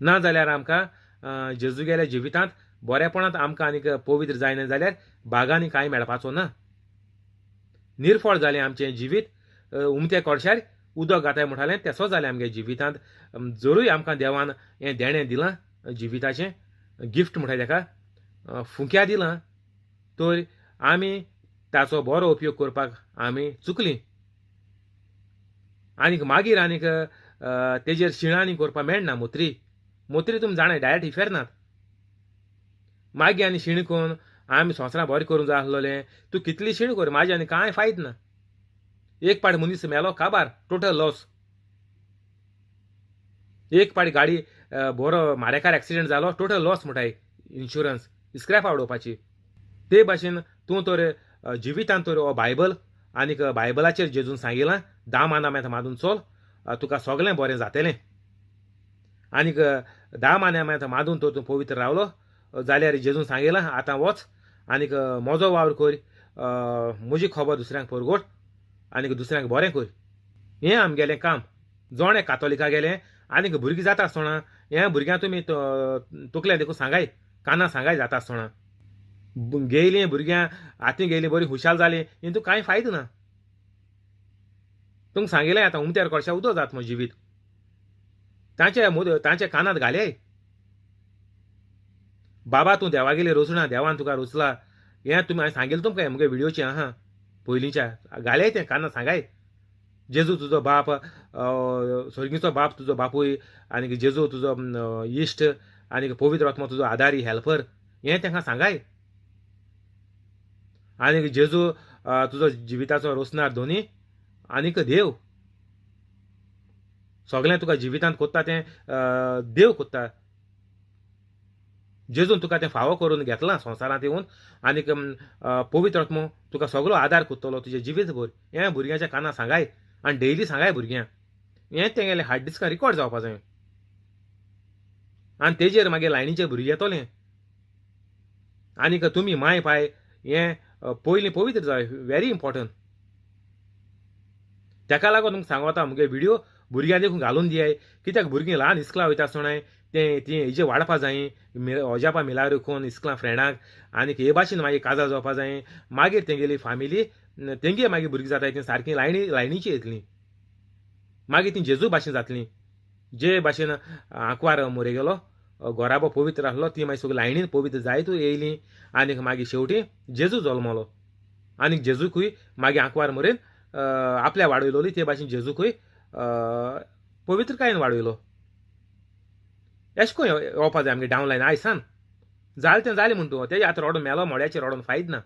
ना जाल्यार आमकां जेजूगेल्या जिवितांत बरेपणांत आमकां आनीक पवित्र जायना जाल्यार बागांनी कांय मेळपाचो ना. निर्फळ जालें आमचें जिवीत. उमत्या कोळशार उदक घाताय म्हणटालें तेसो जालें आमगे जिवितांत. जरूय आमकां देवान हें देणें दिलां, जिविताचें गिफ्ट म्हणटा ताका, फुंक्या दिलां, तर आमी ताचो बरो उपयोग करपाक आमी चुकलीं. आनीक मागीर आनीक तेजेर शिणांनी करपाक मेळना. मोत्री मोत्री तुमी जाणाय डायरेक्ट इफेरनात. मागीर आनी शीण करून आमी संवसारां बरें करूंक जाय आसलोलें. तूं कितली शीण कर, म्हाजी आनी कांय फायद ना. एक पाट मनीस मेलो काबार, टोटल लॉस. एक पाट गाडी बरो मारेकार एक्सिडेंट जालो, टोटल लॉस म्हणटाय इन्शुरन्स स्क्रॅप उडोवपाची. ते भाशेन तूं तर जिवितांत तर हो बायबल आनीक बायबलाचेर जेजून सांगिलां 10 मानां मानून चल, तुका सगळें बरें जातलें. आनीक 10 मान्या मानून तर तूं पवित्र रावलो जाल्यार जेजून सांगिलां आतां वच आनीक म्हजो वावर कर, म्हजी खबर दुसऱ्यांक परगट आनीक दुसऱ्यांक बरें कर. हें आमगेलें काम. जोणे कातोलिका गेलें आनीक भुरगीं जाता आसतना हें भुरग्यांक तुमी तकल्या देखून सांगाय, काना सांगाय जाता आसतना गेयलीं भुरग्यां हातीं गेलीं बरीं हुशाल जालीं, हितून कांय फायदो ना. तुमकां सांगिलें आतां उमत्यार कोळशा उदक जाता म्हजें जिवीत. तांचे तांच्या कानांत घाले बाबा तूं देवागेली रचना, देवान तुका रचला, हें तुमी हांवें सांगिल्लें तुमकां म्हगे व्हिडियोचें आहा पयलींच्या, घाले तें कानां सांगाय. जेजू तुजो बाप, स्वर्गीचो बाप तुजो बापूय, आनीक जेजू तुजो इश्ट, आनीक पवित्र आत्मो तुजो आदारी हेल्पर, हें तांकां सांगाय. आनीक जेजू तुजो जिविताचो रोसणार दोनी आनीक देव, सगळें तुका जिवितांत कोत्ता तें देव कोत्ता. जेजून तुका तें फावो करून घेतलां संवसारांत येवन, आनीक पवित्र आत्मो तुका सगळो आदार कोत्तलो तुजें जिवीत भर. हें भुरग्यांच्या कानां सांगाय आनी डेली सांगाय भुरग्यांक. हें तेंगेलें हार्ड डिस्कार रिकॉर्ड जावपा जाय आनी तेजेर मागीर लायनीचे भुरगे येतले. आनीक तुमी माय पाय हें पयलीं पवित्र जाय, व्हेरी इम्पॉर्टंट. ताका लागून तुमकां सांगता म्हगे व्हिडियो भुरग्यांक देखून घालून दियाय, कित्याक भुरगीं ल्हान इस्कुला वयता आसतना तें ती हेजे वाडपा जाय, अजापा मिलाग्रो करून इस्कुलां फ्रेंडांक आनीक हे भाशेन मागीर काजार जावपा जाय. मागीर तेंगेली फामिली तेंगे मागीर भुरगीं जाताय तीं सारकीं लायनी लायनीची येतलीं, मागीर तीं जेजू भाशेन जातलीं. जे भाशेन आंकवार मोरे गेलो घोराबो पवित्र आसलो, ती मागीर सगळीं लायनीन पवित्र जायत येयलीं आनीक मागीर शेवटी जेजू जल्मलो. आनीक जेजूकूय मागीर आंकवार मोरेन आपल्या वाडयलोली, ते भाशेन जेजूकूय पवित्रकायेन वाडयलो. एश कोन येवपा जाय आमगे डावन लायन आयसान जालें तें जालें म्हण तूं तेजें आतां रडून मेलो मोड्याचेर रडून फायद ना.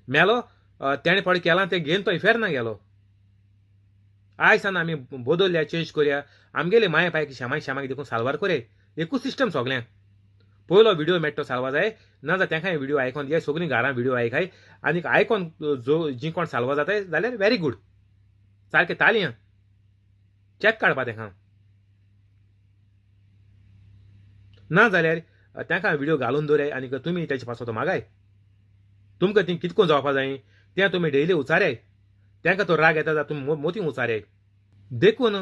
मेलो तेणें पळय केलां तें घेवन तो इफेर्ना गेलो. आयसान आमी बदलया, चेंज करया आमगेले माय पायक श्यामाक श्यामाक देखून साल्वार करया. एकूच सिस्टम सगळ्यांक. पयलो व्हिडियो मेळटा तो साल्वार जाय, ना जाल्यार तेंकांय व्हिडियो आयकोन दियाय, सगळीं घरां व्हिडियो आयकाय आनीक आयकोन जो जी कोण साल्वार जाताय जाल्यार व्हेरी गूड, सारकें तालयां चॅक काडपा तेंकां. ना जाल्यार तांकां व्हिडियो घालून दवराय आनीक तुमी तेचे पासत मागाय. तुमकां ती कितको जावपा जाय तें तुमी डेली उचाराय, तांकां तो राग येता जाल्यार तुमी मोती उचाराय. देखून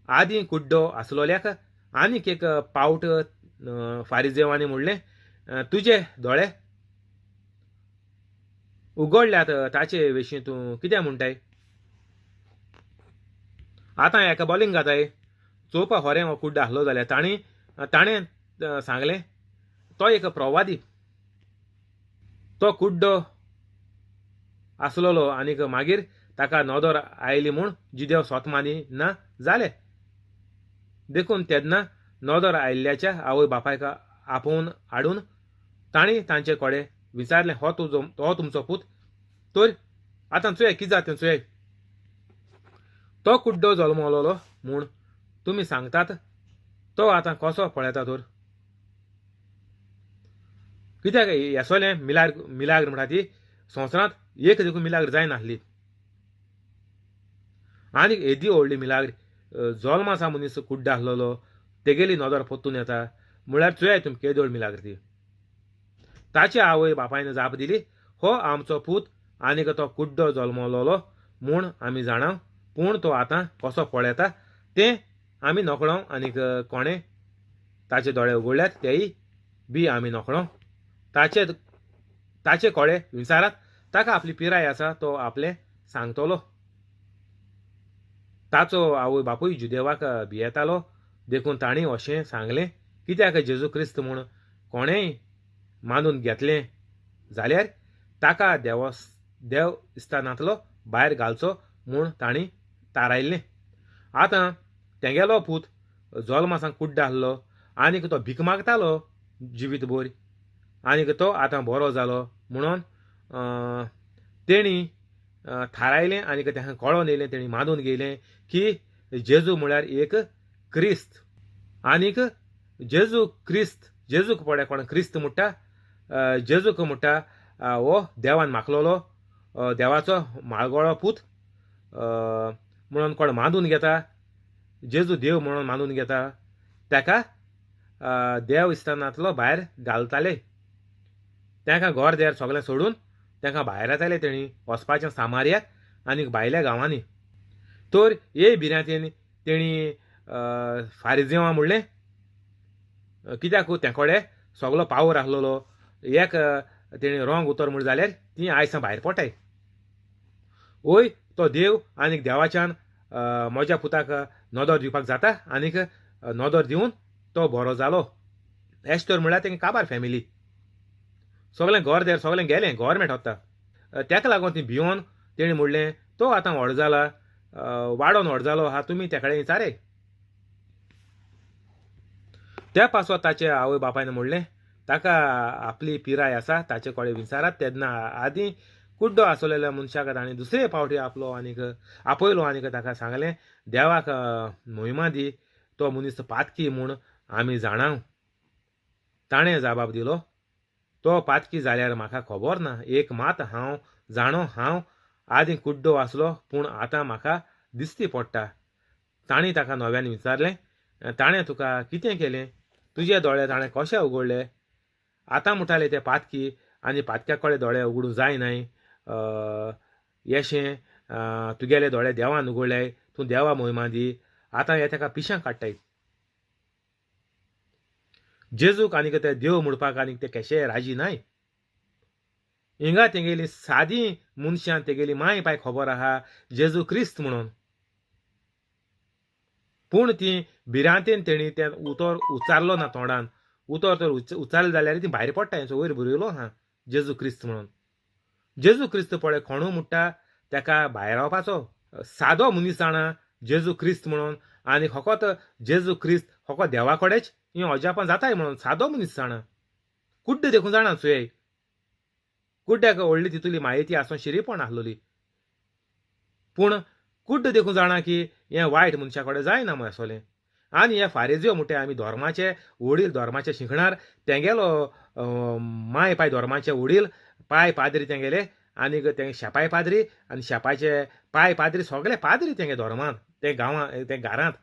आदीं कुड्डो आसलोल्याक आनीक एक पावट फारिजेवांनी म्हणलें, तुजे दोळे उगडल्यात ताचे विशीं तूं कितें म्हणटाय? आतां एका बॉलिंग घाताय चोवपा होरें हो कुड्डो आसलो जाल्यार ताणें ताणें सांगलें तो एक प्रवादी. तो कुड्डो आसलेलो आनीक मागीर ताका नदर आयली म्हूण जिदेव सोत मानी ना जालें. देखून तेन्ना नदर आयिल्ल्याच्या आवय बापायक आपोवन हाडून तांणी तांचे कडेन विचारलें, हो तुजो हो तुमचो पूत तर आतां चोय कितें जाता तें चोय. तो कुड्डो जल्मलोलो म्हूण तुमी सांगतात तो आतां कसो पळयता तर? कित्याक येसोलें मिलाग्र मिलाग्र म्हणटा ती संवसारांत एक देखून मिलाग्र जायनासली. आनीक येदी व्हडली मिलाग्र, जल्म आसा मनीस कुड्डो आसलेलो तेगेली नदर परतून येता म्हळ्यार चोयाय तुमी केदोळ मिलाग्र ती. ताचे आवय बापायन जाप दिली, हो आमचो पूत आनीक तो कुड्डो जल्मलोलो म्हूण आमी जाणा, पूण तो आतां कसो पळयता तें आमी नकळो, आनीक कोणें ताचे दोळे उगडल्यात तेय बी आमी नकळो. ताचे ताचे कोळे विचारात, ताका आपली पिराय आसा, तो आपलें सांगतलो. ताचो आवय बापूय जुदेवाक भियेतालो, देखून तांणी अशें सांगलें, कित्याक जेजू क्रिस्त म्हूण कोणेंय मानून घेतलें जाल्यार ताका देव इस्तानांतलो भायर घालचो म्हूण तांणी थारायल्लें. आतां तेगेलो पूत जल्मासान कुड्डो आसलो आनीक तो भीक मागतालो जिवीत भर, आनीक तो आतां बरो जालो म्हणून तेणी थारायलें आनीक ताका कळोन येयलें, तेणी मानून घेयलें की जेजू म्हळ्यार एक क्रिस्त. आनीक जेजू क्रिस्त, जेजूक पळय कोण क्रिस्त म्हणटा, जेजूक म्हणटा हो देवान मागलेलो देवाचो माळगोळो पूत म्हणून कोण मानून घेता, जेजू देव म्हणून मानून घेता, ताका देव इस्तानांतलो भायर घालताले. तांकां घर देर सगळें सोडून तांकां भायर येताले तेणी वचपाचें सामार्याक आनी भायल्या गांवांनी. तर हे भिरांतेन तेणी फारिजेवां म्हणलें, कित्याक ते कडेन सगलो पावर आसलेलो, एक तेणी रोंग उतर म्हण जाल्यार ती आयसां भायर पडटाय. वय तो देव आनीक देवाच्यान म्हज्या पुताक नदर दिवपाक जाता, आनीक नदर दिवन तो बरो जालो. एश तर म्हळ्यार तेंगे काबार फॅमिली सगळें घर देर सगळें गेलें, गव्हर्मेंट वता. ताका लागून ती भियोन तेणी म्हणलें, तो आतां व्हड जाला, वाडोन व्हड जालो आहा, तुमी त्या कडेन विचारे. त्या पासत ताचे आवय बापायन म्हणलें, ताका आपली पिराय आसा, ताचे कडेन विचारात. तेन्ना आदीं कुड्डो आसलेल्या मनशाक ताणें दुसरे फावटी आपलो आनीक आपयलो आनीक ताका सांगलें, देवाक मोहिमा दी, तो मनीस पातकी म्हूण आमी जाणा. ताणें जबाब दिलो, तो पातकी जाल्यार म्हाका खबर ना, एक मात हांव जाणो, हांव आदीं कुड्डो आसलो पूण आतां म्हाका दिसती पडटा. तांणी ताका नव्यान विचारलें, ताणें तुका कितें केलें, तुजे दोळे ताणें कशे उगडले? आतां म्हणटाले ते पातकी आनी पातक्या कडेन दोळे उगडूं जायनाय, येशें तुगेले दोळे देवान उगडले, तूं देवा मोहिमा दी. आतां हे ताका पिशां काडटाय. जेजूक आनीक ते देव म्हणपाक आनीक ते केशे राजी नाय. हिंगा तेगेली सादी मनशां तेगेली माय पाय खबर आहा जेजू क्रिस्त म्हणून, पूण ती भिरांतेन तेणी तें उतर उच्चारलो ना तोंडान. उतर तर उच्चारलें जाल्यार ती भायर पडटा, हेचो वयर बरयलो आहा जेजू क्रिस्त म्हणून. जेजू क्रिस्त पळय कोणू म्हणटा ताका भायर रावपाचो, सादो मनीस जाणा जेजू क्रिस्त म्हणून, आनी फकत जेजू क्रिस्त फकत देवा कडेच ही अजापां जाताय म्हणून सादो मनीस जाणा, कुड्डे देखून जाणा. चोय कुड्ड्याक व्हडली तितुली म्हायती आसून शिरीपण आसलोली, पूण कुड्ड देखून जाणा की हें वायट मनशा कडेन जायना म्हूण आसलें. आनी हे फारेज्यो म्हणटा आमी धर्माचे वडील, धर्माचे शिंकणार, तेंगेलो माय पाय धर्माचे वडील पाय पाद्री तेंगेले, आनीक ते शेपाय पाद्री आनी शेपाचे पाय पाद्री सगळे पाद्री तेंगे धर्मांत, ते गांवांत ते घरांत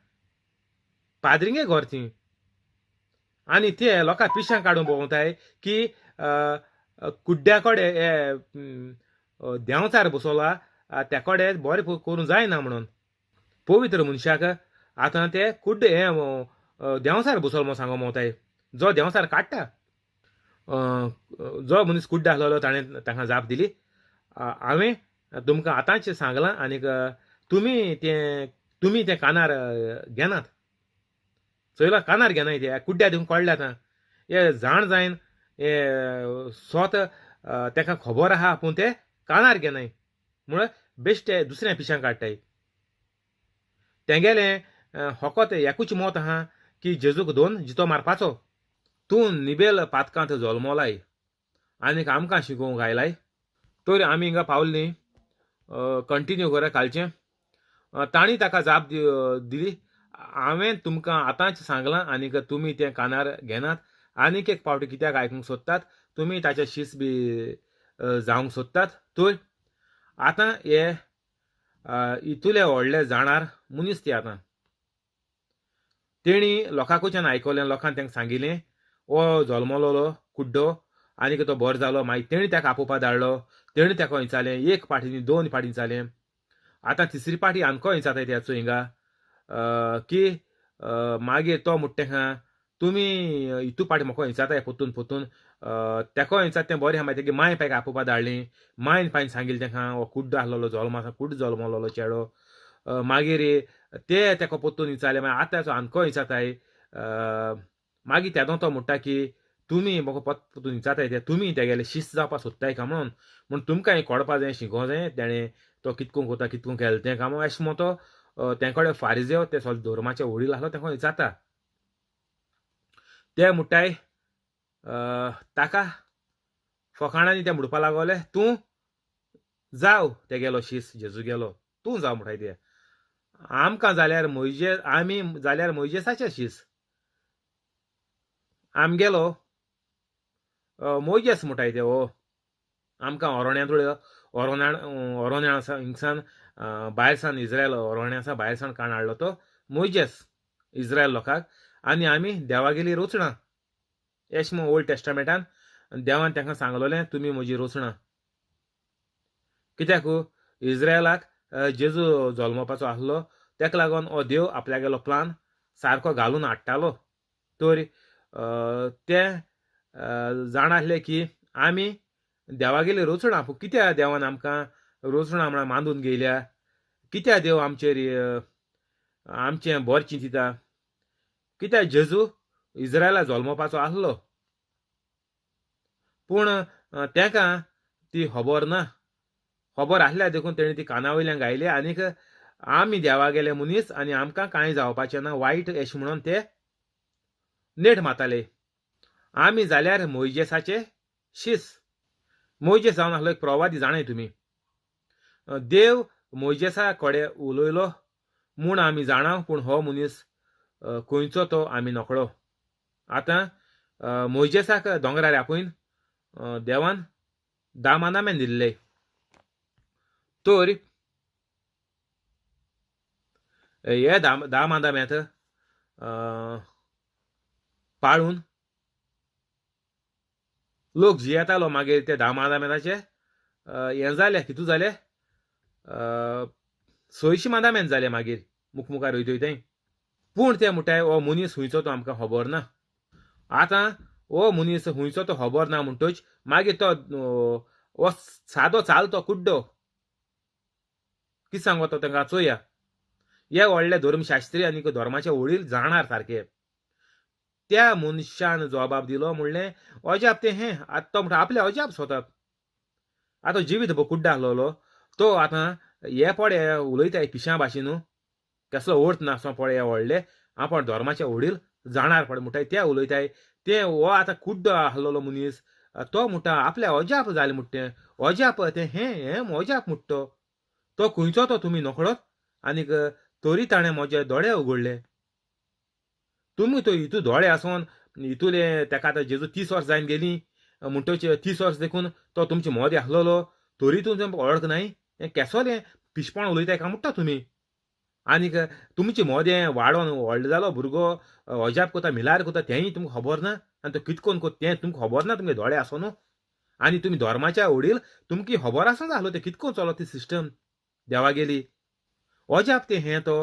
पाद्रींगे घर ती. आनी ते लोकां पिशां काडून भोंवताय की कुड्ड्या कडेन हे देंवचार बसवला त्या कडेन बरें करूं जायना म्हणून. पवित्र मनशाक आतां ते कुड्डे हे देंवचार बसवलो म्हूण सांगो भोंवताय, जो देंवचार काडटा. जो मनीस कुड्डो आसलेलो ताणें तांकां जाप दिली, हांवें तुमकां आतांच सांगलां आनीक तुमी तें कानार घेनात. चोयला कानार घेनाय ते कुड्ड्या दिवन कळ्ळें आतां हे जाण जायन हे स्वत ताका खबर आहा पूण ते कानार घेनाय म्हळ्यार बेश्टे दुसऱ्या पिशां काडटाय. तेंगेलें फकत एकूच मत आहा की जेजूक दोन जितो मारपाचो. तूं निबेल पातकांत जल्मलाय आनीक आमकां शिकोवंक आयलाय. तर आमी हिंगा पावलीं कंटिन्यू करा कालचें. तांणी ताका जाप दिली, हांवें तुमकां आतांच सांगलां आनीक तुमी तें कानार घेनात. आनीक एक पावटी कित्याक आयकूंक सोदतात? तुमी ताचे शीस बी जावंक सोदतात तर? आतां हे इतुले व्हडले जाणार मनीस ते आतां तेणी लोकांकडच्यान आयकलें, लोकान तांकां सांगिलें हो जल्मलोलो कुड्डो आनीक तो बरो जालो. मागीर तेणी ताका आपोवपा धाडलो, तेणी ताका विचारलें, एक पाटी न्ही दोन पाटी विचारलें, आतां तिसरी पाटी आमकां विचारता त्याचो हिंगा की मागीर तो म्हणटा तेका तुमी इतू पाटी म्हाका विचारताय पोत्तून पोत्तून. तेका विचारता तें बरें आहा. मागीर तेगे मांय पायक आपोवपा धाडली, मांयन पायन सांगिलें तेका हो कुड्डो आसलेलो जल्म आसा, कुड्डो जल्मलोलो चेडो. मागीर ते तेका पोत्तून विचारलें, मागीर आतां आमकां विचारताय. मागीर तेदो तो म्हणटा की तुमी म्हाका पोत्तून विचारताय ते तुमी तेगेले शिस्त जावपा सोदताय काय म्हणून, म्हूण तुमकां हें कोडपा जाय शिकों जाय तेणें तो कितकोन कोता कितकोन केलें तें काय म्हणून. अशें म्हूण तो तें कडेन फारिजेव ते सगळे धर्माचे वडील आसलो तेका विचारता. ते म्हणटाय ताका फकाणांनी ते म्हणपा लागले तूं जाव तेगेलो शीस जेजू गेलो, तूं जाव म्हणटाय ते. आमकां जाल्यार मोयजे, आमी जाल्यार मोयजेसाचे शीस, आमगेलो मोयजेस म्हणटाय ते. हो आमकां ओरोण्यांतुळे ओरोण्या आसा हिंगसान भायर सान इज्रायल ओरोण्या आसा भायर सान काण हाडलो तो मोयजेस इज्रायल लोकांक, आनी आमी देवागेली रोचणां. एश म्हूण ओल्ड टेस्टामेंटान देवान तांकां सांगलोलें तुमी म्हजी रोचणां. कित्याक इज्रायलाक जेजू जल्मोवपाचो आसलो, ताका लागून हो देव आपल्यागेलो प्लान सारको घालून हाडटालो. तर ते जाणा आसले की आमी देवागेली रोचणां, पूण कित्याक देवान आमकां रोचणां म्हळ्यार मांदून घेयल्या, कित्याक देव आमचेर आमचें बरें चिंतिता, कित्याक जेजू इज्रायला जल्मोवपाचो आसलो, पूण ताका ती खबर ना. खबर आसल्या देखून तेणी ती काना वयल्यान गायली आनीक आमी देवागेले मनीस आनी आमकां कांय जावपाचें ना वायट अशें म्हणून ते नेट मारताले. आमी जाल्यार मोयजेसाचे शीस. मोयजेस जावन आसलो एक प्रवादी, जाणाय तुमी. देव मोयजेसा कडेन उलयलो म्हूण आमी जाणा, पूण हो मनीस खंयचो तो आमी नकळो. आतां मोयजेसाक दोंगरार आपोवन देवान दामानामेन दिल्ले. तर हे दामादाम्यात पाळून लोक जियेतालो. मागीर ते दामादामेताचे हें जालें, कितू जालें, सयशीं मादामेन जालें मागीर मुखमुखार वयतय थंय. पूण ते म्हणटाय हो मनीस खंयचो तो आमकां खबर ना. आतां हो मनीस खंयचो तो खबर ना म्हणटच मागीर तो हो सादो चालतो कुड्डो कितें सांगो तो तांकां चोया. हे व्हडले धर्मशास्त्री आनी धर्माचे वडील जाणार सारके. त्या मनशान जबाब दिलो म्हणलें अजाप तें हें. आतां तो म्हणटा आपलें अजाप सोदप. आतां जिवीत कुड्डो आसलेलो तो आतां हे पळय उलयताय पिशां भाशेन, कसलो अर्थ नासो पळय हे व्हडले आपण धर्माचे वडील जाणार पळय म्हणटाय ते उलयताय. ते हो आतां कुड्डो आसलेलो मनीस तो म्हणटा आपल्या अजाप जालें म्हणटा तें, अजाप तें हें हें अजाप म्हणटा तो खंयचो तो तुमी नकळत, आनीक तरी ताणें म्हजे दोळे उगडले. तुमी तो हितू दोळे आसून हितूले ताका आतां जेजू 30 वर्सां जायन गेलीं म्हणटच 30 वर्सां देखून तो तुमचे मदें आसलेलो तरी तुमचें वळख नाय, हें केसोलें पिशपण उलयताय काय म्हणटा तुमी. आनीक तुमचे मदें वाडोन व्हडलो जालो भुरगो अजाप कोता मिलार कोता तेंय तुमकां खबर ना, आनी तो कितकोन कोता तें तुमकां खबर ना, तुमगे दोळे आसो न्हू. आनी तुमी धर्माच्या वडील तुमकां खबर आसना जालो तें कितकोन चलो ती सिस्टम देवागेली. अजाप तें हें तो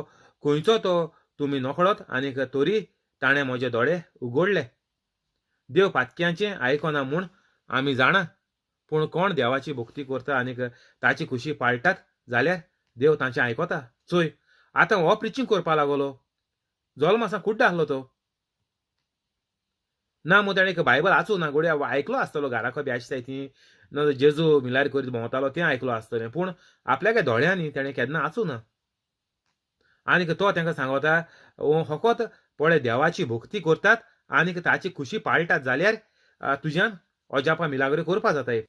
खंयचो तो तुमी नकळत, आनीक तरी ताणें म्हजे दोळे उगडले. देव पातक्यांचें आयकना म्हूण आमी जाणा, पूण कोण देवाची भक्ती करता आनीक ताची खुशी पाळटात जाल्यार देव तांचें आयकता. चोय आतां हो प्रिचींग करपा लागलो, जल्म आसा कुड्डो आसलो तो ना मू ताणें बायबल आसूं ना गोडया आयकलो आसतलो घराको बी आसताय ती ना जेजू मिलार करीत भोंवतालो तें आयकलो आसतलें, पूण आपल्यागे दोळ्यांनी ताणें केन्ना आसूं ना. आनीक तो तांकां सांगता फकत पळय देवाची भक्ती करतात आनीक ताची खुशी पाळटात जाल्यार तुज्यान अजापा मिलाग्रो करपा जाताय.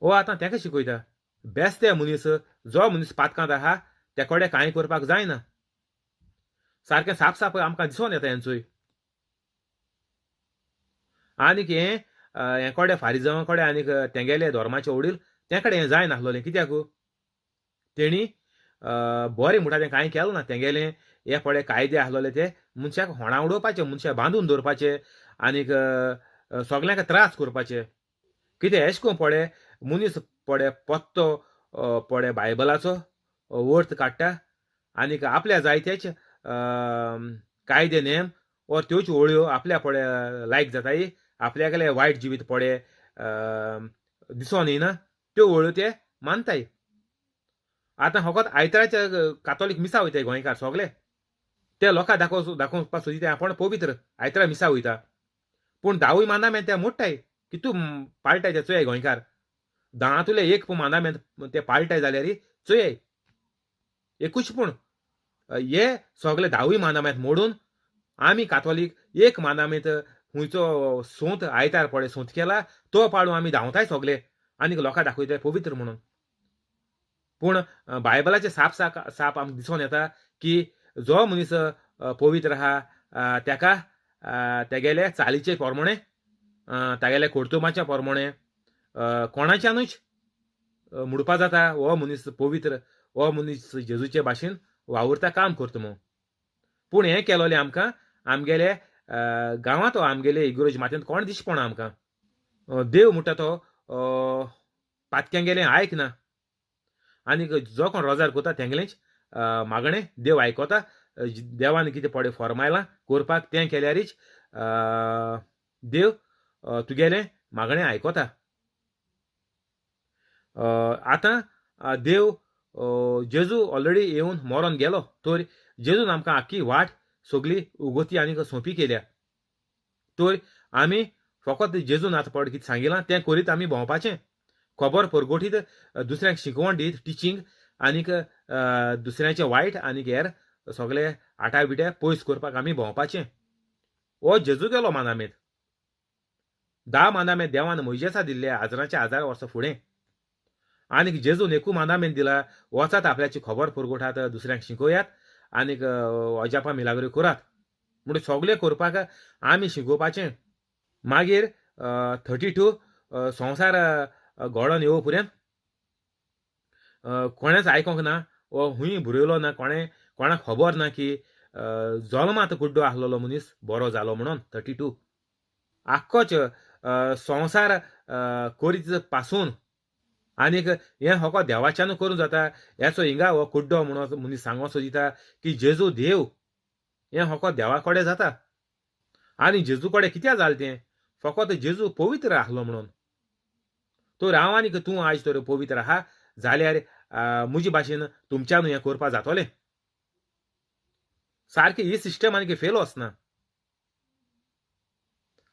हो आतां तांकां शिकयता बेस्ते मनीस जो मनीस पातकांत आहा त्या कडेन कांय करपाक जायना. सारकें साप साप आमकां दिसोन येता हेंचोय. आनीक हें हें कोडे फारिजांवा कडेन आनीक तेंगेले धर्माचे वडील ते कडेन हें जाय नासलोलें. कित्याक तेणी बरें म्हणटा तें कांय केलें ना. तेंगेलें हे पळय कायदे आसलोले ते मनशाक होणा उडोवपाचे, मनशाक बांदून दवरपाचे आनीक सगल्यांक त्रास करपाचे. कितें एशें करून पळय मनीस पळय पत्तो पळय बायबलाचो अर्थ काडटा आनीक आपल्या जायतेच कायदे नेम ओर त्योच ओळयो आपल्या पळय लायक जाताय, आपल्यागेले वायट जिवीत पळय दिसोन येना त्यो ओळयो ते मानताय. आतां फकत आयताराच्या कातोलीक मिसा वयताय गोंयकार सगले, ते लोकां दाखोवपाक सोदी ते आपूण पवित्र आयतारा मिसा वयता, पूण धावूय मानामेंत ते मोडटाय. कितू पाळटाय ते चोयाय गोंयकार, धांतुले एक पूण मानामेंत ते पाळटाय जाल्यार चोयाय एकूच. पूण हे सगळे धावूय मानामेंत मोडून आमी कातोलीक एक मानामेंत खुंयचो सोंत आयतार पळय सोंत केला तो पाळून आमी धांवताय सगळे आनीक लोकां दाखयताय पवित्र म्हणून. पूण बायबलाचे साप साप साप आमकां दिसोन येता की जो मनीस पवित्र आहा ताका तेगेले चालीचे प्रमाणे तागेले कर्तुबाच्या प्रमाणे कोणाच्यानूच म्हणपा जाता हो मनीस पवित्र, हो मनीस जेजूचे भाशेन वावुरता, काम करता म्हूण. पूण हें केलोलें आमकां आमगेले गांवांत आमगेले इगर्ज मातयेंत कोण दिश्टी पडना आमकां. देव म्हणटा तो पातक्यांगेलें आयकना आनीक जो कोण रोजार करता तेंगेलेंच मागणें देव आयकता. देवान कितें पळय फॉर्मायलां करपाक तें केल्यारीच देव तुगेलें मागणें आयकता. आतां देव जेजू ऑलरेडी येवन मरोन गेलो, तर जेजून आमकां आख्खी वाट सगली उगती आनीक सोंपी केल्या. तर आमी फकत जेजून आतां पळय कितें सांगिलां तें करीत आमी भोंवपाचें, खबर परगटीत दुसऱ्यांक शिकवण दीत, टिचींग आनीक दुसऱ्यांचें वायट आनीक हेर सगळे आटा बिटे पयस करपाक आमी भोंवपाचें. हो जेजू गेलो मानामेंत. 10 मानामेंत देवान मोयजेसा दिल्ले हजारांचे हजार वर्सां फुडें, आनीक जेजून एकू मानामेंत दिला, वचात आपल्याची खबर परगटात, दुसऱ्यांक शिकोयात आनीक अजापां मिलाग्रो करात. म्हणून सगळें करपाक आमी शिकोवपाचें. मागीर 32 संवसार घडोवन येवो पर्यंत कोणेंच आयकोंक ना वो हुंय बरयलो ना, कोणें कोणाक खबर ना की जल्मांत कुड्डो आसलेलो मनीस बरो जालो म्हणून. 32 आख्खोच संवसार करीत पासून आनीक हें फकत देवाच्यानू करूं जाता. हेचो हिंगा हो कुड्डो म्हणून मनीस सांगो सोदिता की जेजू देव, हें फकत देवा कडेन जाता. आनी जेजू कडेन कित्याक जालें तें, फकत जेजू पवित्र आसलो म्हणून. तर हांव आनीक तूं आयज तर पवित्र आहा जाल्यार म्हजे भाशेन तुमच्यानू हें करपाक जातलें. सारकी ही सिस्टम आनीक फेल वचना.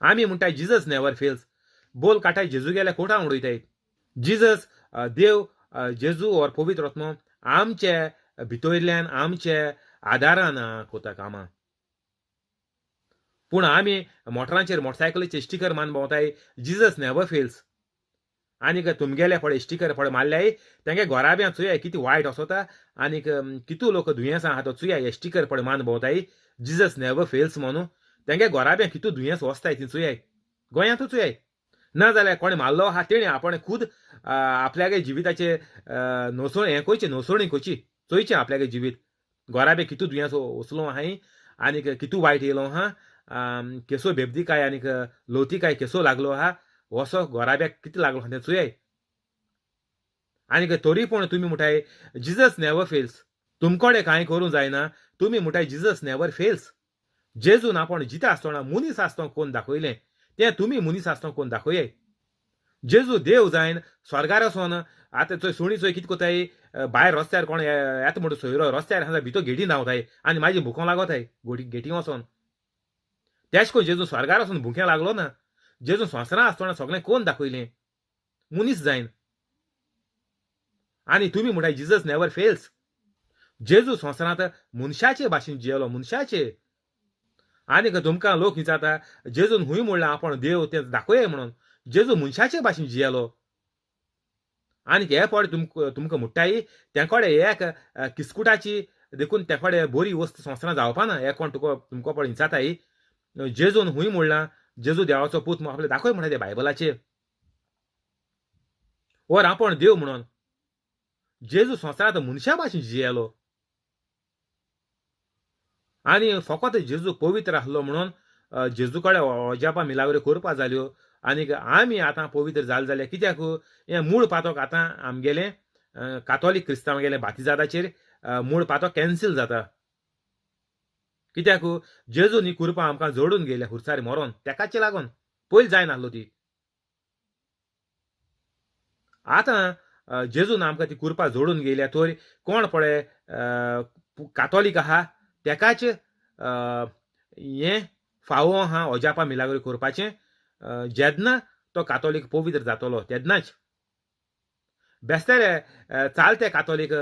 आमी म्हणटाय जिजस नेवर फेल्स, बोल काटाय जेजू गेल्या कोटां उडयताय. जिजस देव जेजू और पवित्र आत्मो आमचे भितरल्यान आमचे आदारान कोता कामां. पूण आमी मोटरांचेर मोटरसायकलीचेर स्टिकर मान भोंवताय जिजस नेवर फेल्स. आनीक तुमगेले पळय स्टिकर पळय मारल्याय तेंगे घराब्यां चोयाय कितें वायट आसता आनीक कितू लोक दुयेंसां आहा तो चोयाय हे स्टिकर पळय मान भोंवताय जिजस नेवर फेल्स म्हणून. तेंगे घराब्यां कितू दुयेंस वचताय ती चोयाय, गोंयांतूच चोयाय. ना जाल्यार कोणें मारलो आहा तेणें आपण खूद आपल्यागे जिविताचे नोसण हें करचें, नोसणी करची, चोयचें आपल्यागे जिवीत घराबे कितू दुयेंस वचलो आहाय आनीक कितू वायट येयलो आहा, केसो बेबदिकाय आनीक लोतिकाय केसो लागलो आहा, वसो घराब्याक कितें लागलो आहा तें चोयाय. आनीक तरी पूण तुमी म्हणटाय जिजस नेवर फेल्स, तुमकडे कांय करूं जायना, तुमी म्हणटाय जिजस नेवर फेल्स. जेजून आपूण जिता आसतना मनीस आसतना कोण दाखयलें तें तुमी मनीस आसतना कोण दाखयाय. जेजू देव जायन स्वर्गार वचोन आतां चोय सुणी चोय कितें कोताय भायर रस्त्यार कोण येता म्हणटा सोयरो रस्त्यार आसा भितर गेटी धांवताय आनी मागीर भुकों लागताय गेटी वचोन. तेश कोन जेजू स्वर्गार वचोन भुकें लागलो ना. जेजू संवसारां आसतना सगळें कोण दाखयलें मनीस जायन. आनी तुमी म्हणटाय जिजस नेवर फेल्स. जेजू संवसारांत मनशाचे भाशेन जियेलो, मनशाचे. आनीक तुमकां लोक विचारता जेजून हुंय म्हणलां आपूण देव तें दाखोवया म्हणून. जेजू मनशाचे भाशेन जियेलो. आनीक हे पळय तुमकां म्हणटाय तें कडेन एक किस्कुटाची देखून ते कडेन बरी वस्त संवसारां जावपा ना. हे कोण तुका तुमकां पळय विचारताय जेजून हुंय म्हणलां जेजू देवाचो पूत म्हूण आपलें दाखय म्हणटा ते बायबलाचेर, वर आपूण देव म्हणून. जेजू संवसारांत मनशा भाशेन जियेलो आनी फकत जेजू पवित्र आसलो म्हणून जेजू कडेन अजापां मिलाग्रो करपा जाल्यो. आनीक आमी आतां पवित्र जाले जाल्यार कित्याक हें मूळ पातक आतां आमगेलें कातोलीक क्रिस्तांवागेलें बातिजादाचेर मूळ पातक कॅन्सील जाता. कित्याक जेजून ही कुरपां आमकां जोडून गेल्या खुर्सार मरोन, तेकाच लागून पयलीं जायनासलो ती. आतां जेजून आमकां ती कुरपां जोडून गेल्या तर कोण पळय कातोलीक आहा तेकाच हें फावो आहा अजापां मिलाग्रो करपाचें. जेन्ना तो कातोलीक पवित्र जातलो तेन्नाच. बेस्तेले चालते कातोलीक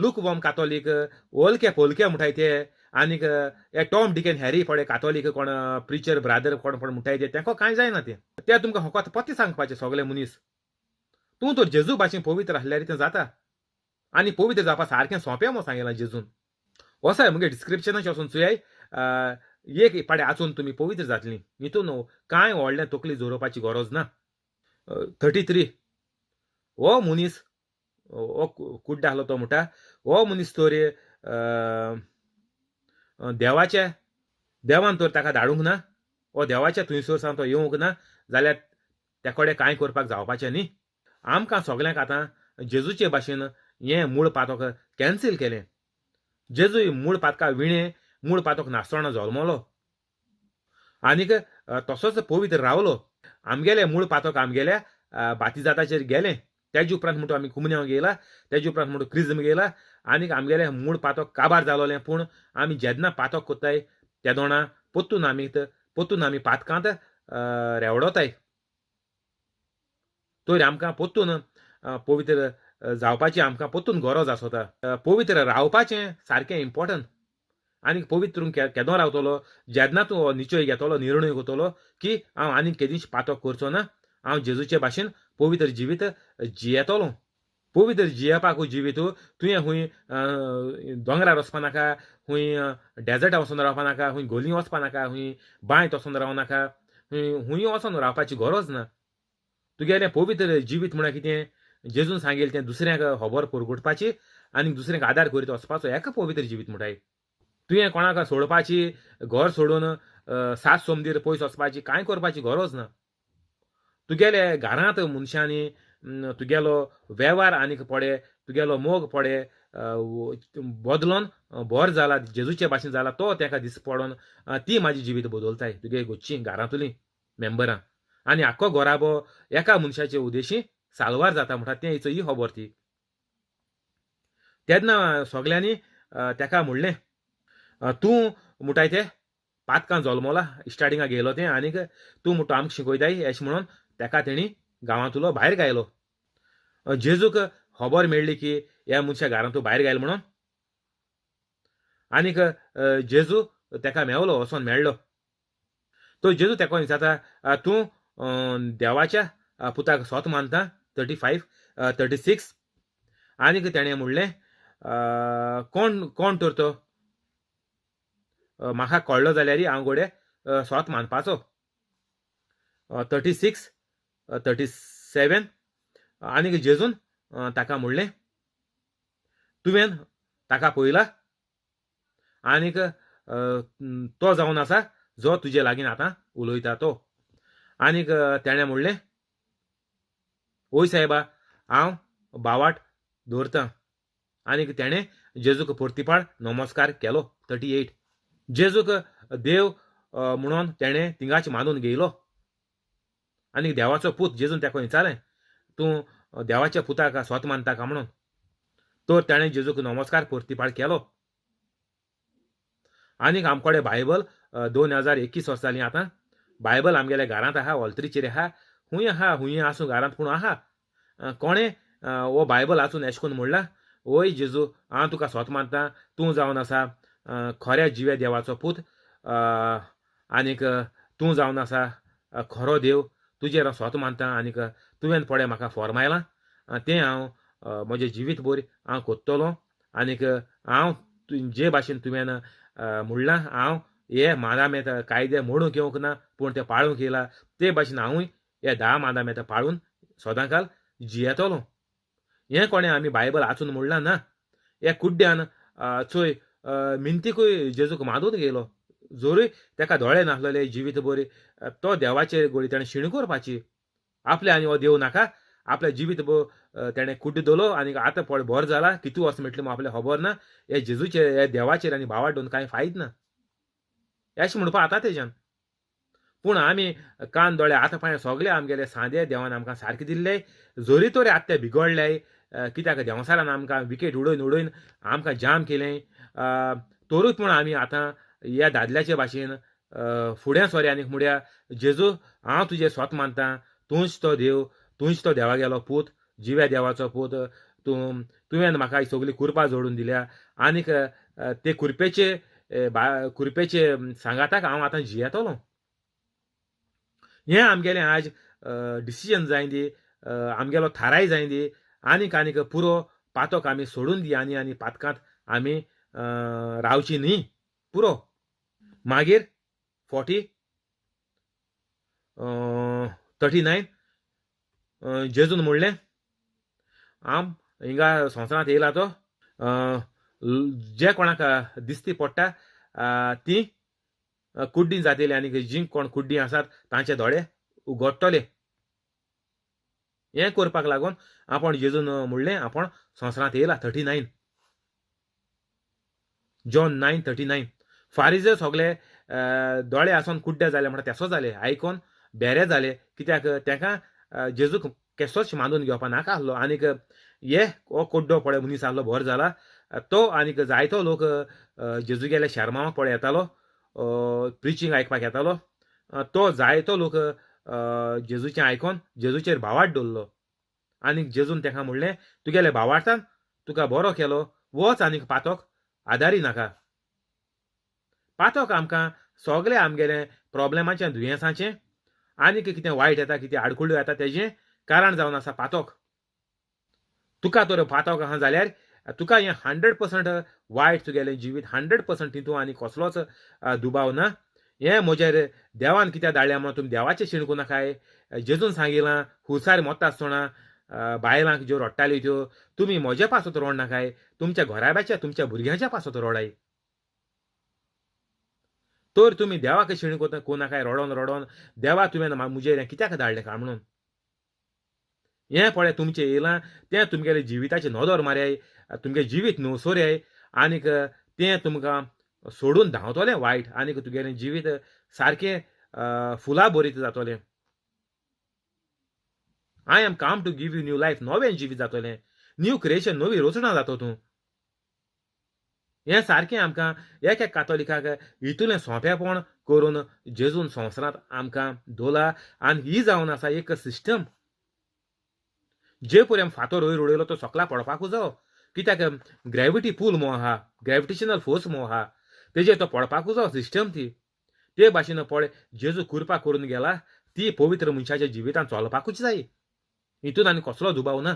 लुकवॉर्म कातोलीक ओलके पोलके म्हणटाय ते, आनीक हे टॉम डिकेन हॅरी पळय कातोलीक कोण प्रिचर ब्रादर कोण कोण म्हणटाय ते, तेंको कांय जायना तें. ते तुमकां फकत पत्ते सांगपाचें सगळे मनीस. तूं तर जेजू भाशेन पवित्र आसल्यार तें जाता. आनी पवित्र जावपा सारकें सोंपें म्हूण सांगिलां जेजून. वसाय मुगे डिस्क्रिप्शनाचेर वचून चोयाय, एक पाडे आचून तुमी पवित्र जातलीं. हितून कांय व्हडलें तकली जोरोवपाची गरज ना. 33 हो मनीस हो कुड्डो आसलो तो म्हणटा हो मनीस तर देवाच्या देवान तर ताका धाडूंक ना, हो देवाच्या थंयसर सावन तो येवंक ना जाल्यार त्या कडेन कांय करपाक जावपाचें न्ही. आमकां सगल्यांक आतां जेजूचे भाशेन हें मूळ पातक कॅन्सील केलें. जेजू मूळ पातका विणें मूळ पातक नासतना जल्मलो आनीक तसोच पवित्र रावलो. आमगेलें मूळ पातक आमगेल्या बातिजाताचेर गेलें. तेजे उपरांत म्हणटा आमी कुमन्यांव गेला, तेजे उपरांत म्हणटा क्रिज्म गेला आनीक आमगेलें मूळ पातक काबार जालोलें. पूण आमी जेन्ना पातक कोत्ताय तेदोणा पोत्तून आमी पातकांत रेवडोताय. तर आमकां पोत्तून पवित्र जावपाची आमकां पोत्तून गरज आसता. पवित्र रावपाचें सारकें इम्पोर्टंट. आनीक पवित्र केदो रावतलो जेन्ना तूं हो निश्चय घेतलो, निर्णय घेतलो की हांव आनीक केदींच पातक करचो ना, हांव जेजूचे भाशेन पवित्र जिवीत जियेतलो. पवित्र जियेवपाक जिवीत तुवें खूंय दोंगरार वचपा नाका, खूंय डेजर्टा वचून रावपा नाका, खूंय गोली वचपा नाका, खूंय बांयत वचून रावं नाका, खूंय वचून रावपाची गरज ना. तुगेलें पवित्र जिवीत म्हळ्यार कितें जेजून सांगेल तें दुसऱ्यांक खबर परगटपाची आनी दुसऱ्यांक आदार करीत वचपाचो एका पवित्र जिवीत म्हणटाय. तुवें कोणाक सोडपाची, घर सोडून सात सोमदीर पयस वचपाची कांय करपाची गरज ना. तुगेले घरांत मनशांनी तुगेलो वेव्हार आनीक पडे, तुगेलो मोग पडे बदलोन बरो जाला, जेजूचे भाशेन जाला तो तेका दीस पडोन ती म्हाजी जिवीत बदलताय तुगे गोच्ची घरांतली मेंबरां. आनी आख्खो घराबो एका मनशाचे उद्देशी साल्वार जाता म्हणटा तें हिचो ही खबर ती. तेन्ना सगल्यांनी तेका म्हणलें तूं म्हणटाय ते पातकां जल्मला स्टार्टिंगाक गेलो तें आनीक तूं म्हणटा आमकां शिकयताय अशें म्हणून तेका तेणी गांवांतलो भायर गायलो. जेजूक खबर मेळ्ळी की ह्या मनशा घरांतूं भायर गायल म्हणून आनीक जेजू तेका मेवलो, वचोन मेळ्ळो. तो जेजू तेका विचारता तूं देवाच्या पुताक सोत मानता 35 36. आनीक तेणें म्हणलें कोण कोण तर तो म्हाका कळ्ळो जाल्यार हांव गोडे सोत मानपाचो. 36 37. आनीक जेजून ताका म्हणलें तुवें ताका पळयला आनीक तो जावन आसा जो तुजे लागीं आतां उलयता तो. आनीक तेणें म्हणलें ओय सायबा हांव बावाट दवरतां. आनीक तेणें जेजूक परतिपाळ नमस्कार केलो. 38. जेजूक देव म्हणून तेणें तिंगाच मानून घेयलो आनी देवाचो पूत जेजून तेका विचारलें तूं देवाच्या पुताक स्वत मानता का म्हणून, तर तेणें जेजूक नमस्कार परतिपाळ केलो. आनीक आमकडे बायबल 2021 वर्सां जालीं आतां बायबल आमगेल्या घरांत आहा, ऑल्तरीचेर आहा, खूंय आहा, खूंय आसूं घरांत पूण आहा. कोणें हो बायबल आसून एशें करून म्हणलां ओय जेजू हांव तुका स्वत मानता, तूं जावन आसा खऱ्या जिव्या देवाचो पूत आनीक तूं जावन आसा खरो देव, तुजेर हांव स्वत मानता आनीक तुवें पळय म्हाका फॉर्मायलां तें हांव म्हजें जिवीत भर हांव कोत्तलो आनीक हांव जे भाशेन तुवें म्हणलां हांव हे मादामेत कायदे मोडूंक येवंक ना पूण ते पाळूंक येयला, ते भाशेन हांवूय हे 10 मादामेत पाळून सदांकाल जियेतलो. हें कोणें आमी बायबल वाचून म्हणलां ना. हे कुड्ड्यान चोय मिनतीकूय जेजूक मानून गेलो, जोरूय तेका दोळे नासलेले जिवीत बरी, तो देवाचेर गोळी तेणें शिण करपाची आपले आनी हो देव नाका, आपल्या जिवीत तेणें कुड्डो दवरलो आनी आतां पळय बरो जाला, कितू वर्सां मेळटलें म्हूण आपल्याक खबर ना. हे जेजूचेर हे देवाचेर आनी भावार्थ दवरून कांय फायद ना अशें म्हणपा आतां तेज्यान. पूण आमी कान दोळे आतां पांय सगळे आमगेले सांदे देवान आमकां सारके दिल्ले, जोरी तोरी आतां ते बिगडले कित्याक देंवसारान आमकां विकेट उडोवन उडोवन आमकां जाम केलें, तरूय पूण आमी आतां ह्या दादल्याचे भाशेन फुडें सोरे आनी मुड्या जेजू हांव तुजें स्वत मानता, तूंच तो देव, तूंच तो देवा गेलो पूत, जिव्या देवाचो पूत, तूं तुवें म्हाका ही सगळी कुरपा जोडून दिल्या आनीक ते कुरपेचे कुरपेचे सांगाताक हांव आतां जियेतलो. हें आमगेलें आज डिसिजन जाय दी, आमगेलो थाराय जाय दी, आनीक आनीक पुरो पातक आमी सोडून दी आनी आनी पातकांत आमी रावची न्ही पुरो. मागीर 40:39 जेजून म्हणलें आम हिंगा संवसारांत येयला तो जे कोणाक दिसती पडटा ती कुड्डीं जातली आनी जी कोण कुड्डीं आसात तांचे दोळे उगडटले. हें करपाक लागून आपण जेजून म्हणलें आपण संवसारांत येयला. 39 जॉन 9:39. फारीजे सगळे दोळे आसून कुड्डे जाले म्हणटा तेसो जाले, आयकोन बेरे जाले, कित्याक तेका जेजूक केसोच मानून घेवपा नाका आसलो. आनीक हे हो कुड्डो पळय मनीस आसलो बरो जाला तो, आनीक जायतो लोक जेजू गेल्या शेर्मांवाक पळय येतालो, प्रिचींग आयकपाक येतालो, तो जायतो लोक जेजूचें आयकोन जेजूचेर भावार्थ दवरलो. आनीक जेजून तेका म्हणलें तुगेल्या भावार्थान तुका बरो केलो, वच आनीक पातक आदारी नाका. पातक आमकां सगळें आमगेलें प्रोब्लेमाचें दुयेंसाचें आनीक कितें वायट येता कितें आडखळ्यो येता तेजें कारण जावन आसा पातक. तुका तर पातक आहा जाल्यार तुका हें 100% वायट तुगेलें जिवीत 100% तितूंत आनी कसलोच दुबाव ना. हें म्हजेर देवान कित्याक धाडल्या म्हणून तुमी देवाचें शिणकूं नाकाय. जेजून सांगिलां हुसार मोत्ता आसतना बायलांक ज्यो रडटाल्यो त्यो तुमी म्हजे पासत रोड नाकाय, तुमच्या घराब्याच्या तुमच्या भुरग्यांच्या पासत रोडाय. तर तुमी देवाक शिण करूं नाकाय रडोन रडोन देवा तुवें म्हजेर हें कित्याक धाडलें काय म्हणून. हें पळय तुमचें येयलां तें तुमगेले जिविताचेर नदर मारयाय, तुमगेलें जिवीत न्हवसरयाय आनीक तें तुमकां सोडून धांवतलें वायट आनीक तुगेलें जिवीत सारकें फुलां भरीत जातलें. I am come to give you new life, नवें जिवीत जातलें, न्यू क्रिएशन, नवी रचणा जातो तूं. हें सारकें आमकां एक एक कातोलिकाक हितूलें सोंपेपण करून जेजून संवसारांत आमकां दवरला आनी ही जावन आसा एक सिस्टम. जे पर्यंत फातर वयर उडयलो तो सकला पडपाकूच जावो, कित्याक ग्रॅविटी पूल मो आहा, ग्रॅविटेशनल फोर्स मो आहा, तेजेर तो पडपाकूच जावो सिस्टम ती. ते भाशेन पळय जेजू कृपा करून गेला ती पवित्र मनशाच्या जिवितांत चलपाकूच जाय, हितून आनी कसलो दुबाव ना.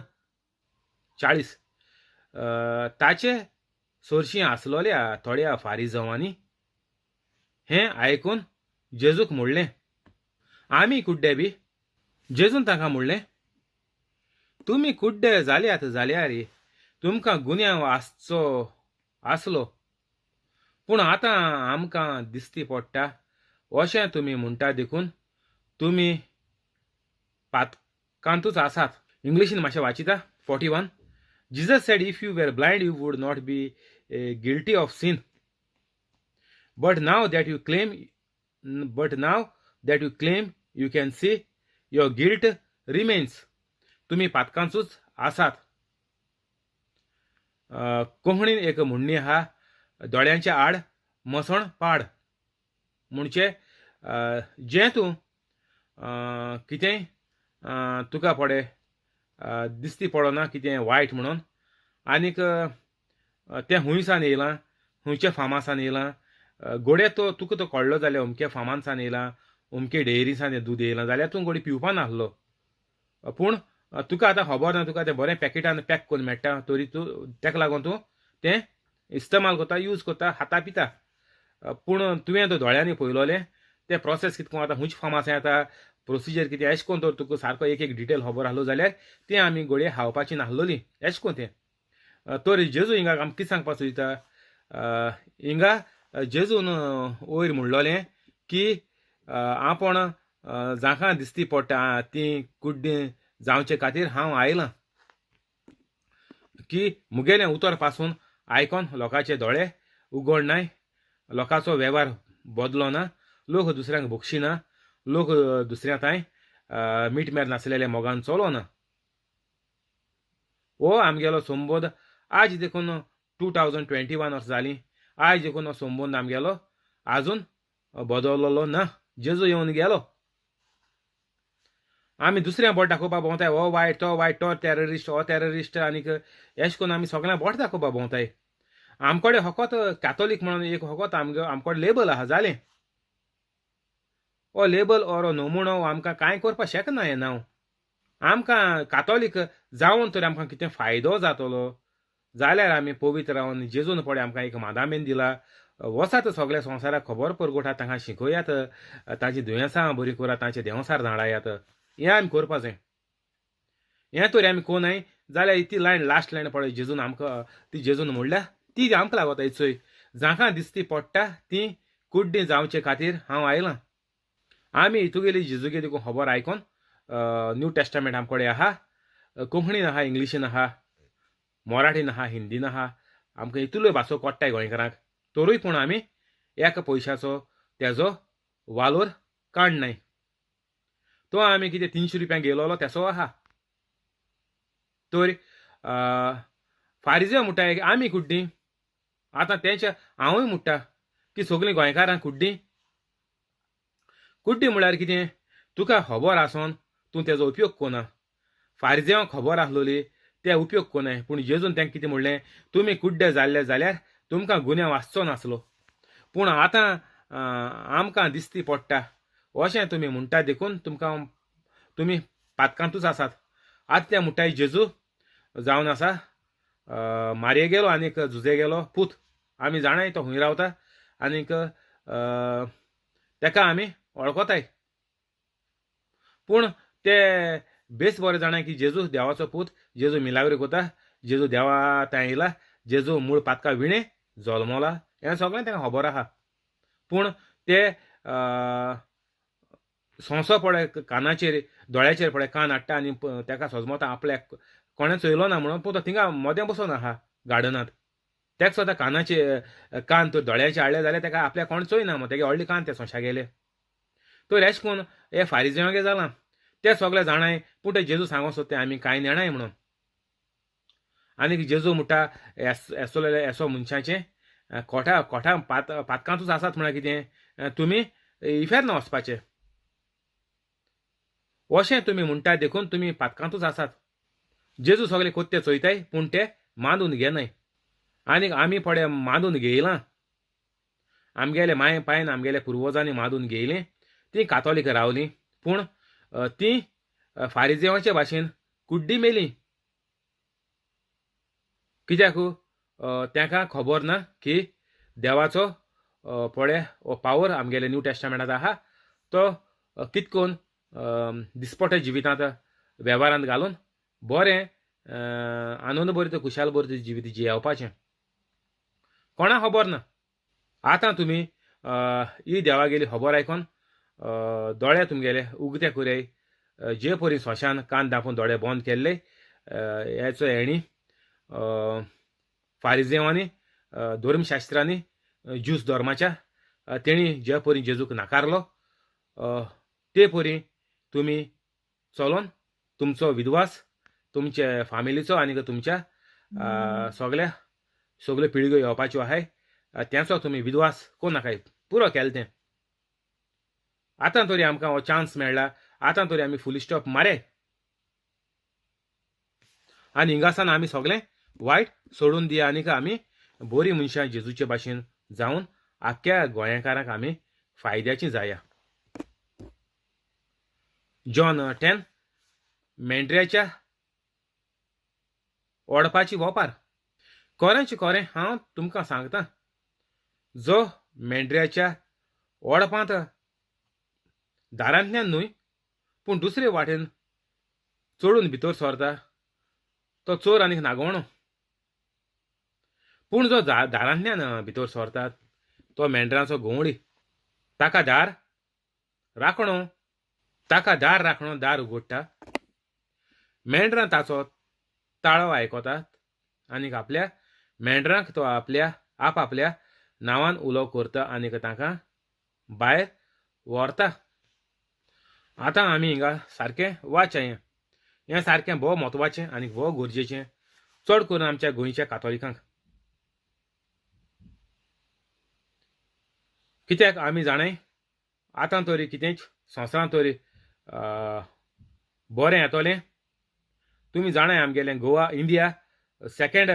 40 ताचे सोरशीं आसलोल्या थोड्या फारिजांवांनी हें आयकून जेजूक म्हणलें आमी कुड्डे बी. जेजून तांकां म्हणलें तुमी कुड्डे जाल्यात जाल्यार तुमकां गुन्यांव आसचो आसलो, पूण आतां आमकां दिसती पडटा अशें तुमी म्हणटा देखून तुमी पातकांतूच आसात. इंग्लिशीन मातशें वाचिता. 41 Jesus said, if you were blind, you would not be guilty of sin. But now that you claim, you can see, your guilt remains. तुमी पातकांचूच आसात. कोंकणीन एक म्हणणी आहा, दोळ्यांच्या आड मसण पाड. म्हणजे जें तूं कितेंय तुका पडे दिसती पडना कितें वायट म्हणून आनीक तें हुंयसान येयलां, हुंयच्या फार्मासान येयलां, गोडे तो तुका तो कळ्ळो जाल्यार अमक्या फार्मांसान येयलां, अमके डेयरीसान हें दूद येयलां जाल्यार तूं गोडी पिवपा नासलो. पूण तुका आतां खबर ना, तुका तें बरें पॅकेटान पॅक करून मेळटा, तरी तूं तेका लागून तूं तें इस्तेमाल करता, यूज करता, खाता पिता. पूण तुवें तो दोळ्यांनी पळयलोलें तें प्रोसेस कितें कोन्न जाता, खंयच्या फार्मासां येता, प्रोसिजर कितें, एशें कोन्न तर तुका सारको एक एक डिटेल खबर आसलो जाल्यार तें आमी घडये खावपाची नासलोली एशें कोन्न तें. तर जेजू हिंगा आमकां कितें सांगपाक सोदता, हिंगा जेजून वयर म्हणलोलें की आपूण जांकां दिसती पडटा ती कुड्डी जावचे खातीर हांव आयलां की मुगेलें उतर पासून आयकोन लोकांचे दोळे उगडनाय, लोकांचो वेव्हार बदलो ना, लोक दुसऱ्यांक बक्षिना, लोक दुसऱ्या थांय मिटमेर नासलेले मोगान चलो ना. हो आमगेलो संबंद आज देखून 2021 वर्सां जालीं, आयज देखून हो संबंद आमगेलो आजून बदललो ना. जेजू येवन गेलो. आमी दुसऱ्या बोट दाखोवपाक भोंवताय, हो वायट, तो वायट, तो टेररिस्ट, हो टेररिस्ट, आनीक एशें करून आमी सगळ्यांक बोट दाखोवपाक भोंवताय. आमकडे फकत कॅथोलीक म्हणून एक फकत आमगे आमकडे लेबल आहा जालें. हो लेबल or नमुणो आमकां कांय करपाक शकना. हें नांव आमकां कातोलीक जावन तर आमकां कितें फायदो जातलो जाल्यार आमी पवित्र रावन जेजून पळय आमकां एक मादामेन दिला, वचात सगळ्या संवसाराक खबर परगटात, तांकां शिकयात, तांची दुयेंसां बरी करात, तांचे देंवसार धाडायात. हें आमी करपा जाय. हें तर आमी कोनाय जाल्यार ती लायन लास्ट लायन पळय जेजून आमकां ती जेजून म्हणल्या ती आमकां लागता. चोय जांकां दिसती पडटा ती कुड्डी जावचे खातीर हांव आयलां. आमी तुगेली जेजूगे देखून खबर आयकोन न्यू टेस्टामेंट आमकडे आहा, कोंकणीन आहा, इंग्लिशीन आहा, मराठीन आहा, हिंदीन आहा, आमकां इतल्यो भासो कळटाय गोंयकारांक. तरूय पूण आमी एका पयशाचो तेजो वालोर काडनाय. तो आमी कितें 300 रुपयांक घेयलोलो तेसो आहा. तर फारिजेव म्हणटाय आमी कुड्डी. आतां तेंच्या हांवूय म्हणटा की सगळीं गोंयकारां कुड्डी. कुड्डी म्हळ्यार कितें, तुका खबर आसोन तूं तेजो उपयोग कोना. फारिजेवांक खबर आसलोली ते उपयोग कोनाय, पूण जेजून तांकां कितें म्हणलें, तुमी कुड्डे जाल्ले जाल्यार तुमकां गुन्यांव आसचो नासलो, पूण आतां आमकां दिसती पडटा अशें तुमी म्हणटा देखून तुमकां तुमी पातकांतूच आसात. आतां ते म्हणटाय जेजू जावन आसा मारये गेलो आनीक जुजे गेलो पूत, आमी जाणाय तो खंय रावता आनीक तेका आमी वळखताय. पूण ते बेस बरें जाणाय की जेजू देवाचो पूत, जेजू मिलाग्री कोता, जेजू देवा थंय येयला, जेजू मूळ पातका विणें जल्मला, हें सगळें तांकां खबर आहा. पूण ते सोंसो पळय कानाचेर दोळ्याचेर पळय कान हाडटा आनी ताका सजमता आपल्याक कोणें चोयलो ना म्हणून, पूण तो थिंगा मदें बसून आहा गार्डनांत. तेका सुद्दां कानाचे कान तर दोळ्याचे हाडले जाल्यार ताका आपल्याक कोण चोयना म्हण तेगे व्हडले कान ते सोंशा गेले. तर एशें करून हे फारिजेवांगे जालां, ते सगळे जाणाय पूण ते जेजू सांगो सोदता आमी कांय नेणाय म्हणून. आनीक जेजू म्हणटा एसोलेले एसो मनशाचें कोठा कोठा पातकांतूच आसात म्हळ्यार कितें, तुमी इफेर्न वचपाचें अशें तुमी म्हणटा देखून तुमी पातकांतूच आसात. जेजू सगळे कोत्ते चोयताय पूण ते मांदून घेनाय. आनीक आमी पळय मांदून घेयलां, आमगेले माय पायन आमगेले पुर्वजांनी मांदून घेयलें, तीं कातोलीक रावलीं, पूण तीं फारिजेवांचे भाशेन कुड्डी मेली. कित्याक तांकां खबर ना की देवाचो पळय हो पावर आमगेले न्यू टेस्टामेंटांत आहा तो कितकोन दिसपट्या जिवितांत वेव्हारांत घालून बरें आनंद बरें तो खुशाल बरें जिवीत जियेवपाचें कोणाक खबर ना. आतां तुमी ही देवागेली खबर आयकोन दोळे तुमगेले उगते करय, जे परी सोंशान कान दापून दोळे बंद केल्ले हेचो हेणी फारिजेवांनी धर्मशास्त्रांनी ज्यूस धर्माच्या तेणी जे परी जेजूक नाकारलो ते परी तुमी चलोन तुमचो विद्वास तुमचे फामिलीचो आनी तुमच्या सगळ्या सगळ्यो पिळग्यो येवपाच्यो आहाय तेंचो तुमी विद्वास कोण नाकाय पुरो केलें तें. आतां तरी आमकां हो चान्स मेळ्ळा, आतां तरी आमी फुल स्टॉप मारे आनी हिंगासान आमी सगळें वायट सोडून दिया आनीक आमी बरीं मनशां जेजूचे भाशेन जावन आख्ख्या गोंयकारांक आमी फायद्याची जाया. जॉन 10 मेंढऱ्याच्या ओडपाची वोपार. कोरेंच कोरें हांव तुमकां सांगता, जो मेंढऱ्याच्या ओडपांत दारांतल्यान न्हय पूण दुसरे वाटेन चडून भितर सरता तो चोर आनीक नागवणो. पूण जो दारांतल्यान भितर सरतात तो मेंढरांचो गंवळी. ताका दार राखणो, ताका दार राखणो दार उगडटा. मेंढरां ताचो ताळो आयकतात आनीक आपल्या मेंढरांक तो आपल्या आपआपल्या नांवान उलो करता आनीक तांकां भायर व्हरता. आतां आमी हिंगा सारकें वाचया. हें सारकें भोव म्हत्वाचें आनी भोव गरजेचें, चड करून आमच्या गोंयच्या कातोलिकांक. कित्याक आमी जाणाय आतां तरी कितेंच संवसारांत तरी बरें येतलें. तुमी जाणाय आमगेलें Goa, India second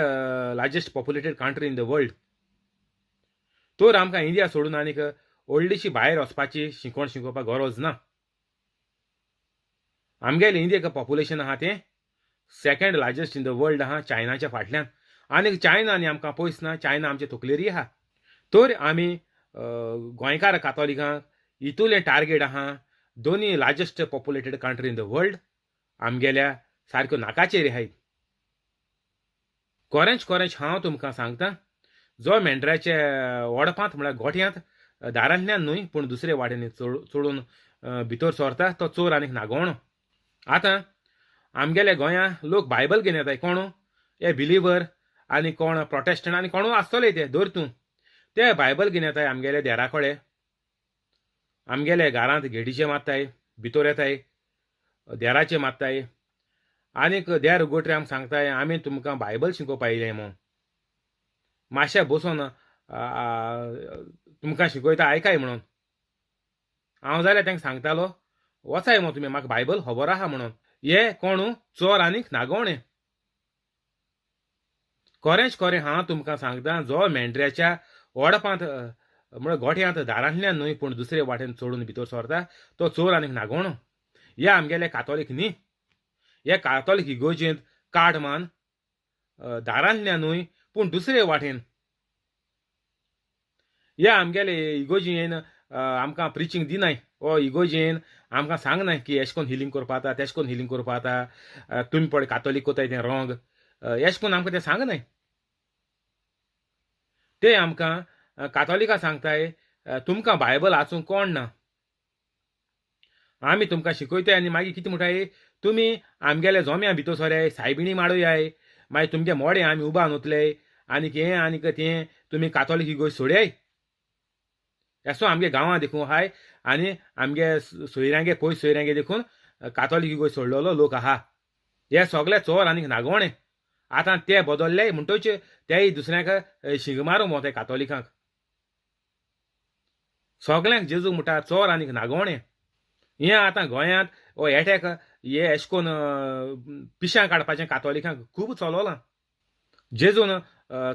largest populated country in the world. तर आमकां इंडिया सोडून आनीक व्हडलीशी भायर वचपाची शिकवण शिकोवपाक गरज ना. आमगेलें इंडिया पॉप्युलेशन आहा तें second largest in the world आहा, चायनाच्या फाटल्यान. आनीक चायना आनी आमकां पयस ना, चायना आमचे तकलेरी आहा. तर आमी गोंयकार कातोलिकांक इतुलें टार्गेट आहा, दोनी largest populated country in the world आमगेल्या सारक्यो नाकाचेर आहाय. कोरेंच कोरेंच हांव तुमकां सांगता, जो मेंढऱ्याच्या ओडपांत म्हळ्यार गोठ्यांत दारांतल्यान न्हय पूण दुसरे वाटेन चडून भितर सरता तो चोर आनीक नागवणो. आतां आमगेल्या गोंया लोक बायबल घेवन येताय, कोण हे बिलीवर आनी कोण प्रोटेस्टंट आनी कोणू आसतले ते धर तूं, ते बायबल घेवन येताय आमगेल्या देरा कडेन, आमगेल्या घरांत गेटीचे मारताय, भितर येताय, देराचे मारताय आनीक देर उगोटरे आमकां सांगताय आमी तुमकां बायबल शिकोवपा येयलें म्हूण. मातशें बसून तुमकां शिकयता आयकाय म्हणून. हांव जाल्यार तांकां सांगतालो वचाय मो तुमी, म्हाका बायबल खबर आहा म्हणून. हे कोणू चोर आनीक नागवणें. कोरेंच कोरें हांव तुमकां सांगता, जो मेंढऱ्याच्या ओडपांत म्हळ्यार गोठ्यांत दारांतल्यान न्हय पूण दुसरे वाटेन चडून भितर सरता तो चोर आनीक नागवणो. हे आमगेले कातोलीक न्ही, हे कातोलीक इगोर्जेंत काड मान दारांतल्यान न्हय पूण दुसरे वाटेन. हे आमगेले इगोर्जेन आमकां प्रिचींग दिनाय, ओ इगोर्जेन आमकां सांगनाय की एश कोन हिलींग करपा जाता, तेश कोन हिलींग करपा जाता, तुमी पळय कातोलीक कोताय तें रोंग, एश कोन आमकां तें सांगनाय. ते आमकां कातोलिकां सांगताय तुमकां बायबल वाचूंक कोण ना, आमी तुमकां शिकयताय आनी मागीर कितें म्हणटाय तुमी आमगेले जोम्या भितर सोराय, सायबिणी माडोयाय, मागीर तुमगे मोडे आमी उबान वतले आनीक हें आनीक तें, तुमी कातोलीक इगोर्ज सोडयाय. एसो आमगे गांवां देखून आहाय आनी आमगे सोयऱ्यांगे पयस सोयऱ्यांगे देखून कातोलीक इगोर्ज सोडलेलो लोक आहा. हे सगळे चोर आनीक नागवणे. आतां ते बदल्ले म्हणटच तेय दुसऱ्यांक शिंग मारूंक भोंवताय कातोलिकांक. सगल्यांक जेजू म्हणटा चोर आनीक नागवणे. हें आतां गोंयांत हो एटॅक हे एश कोन पिशां काडपाचें कातोलिकांक खूब चलोलां. जेजून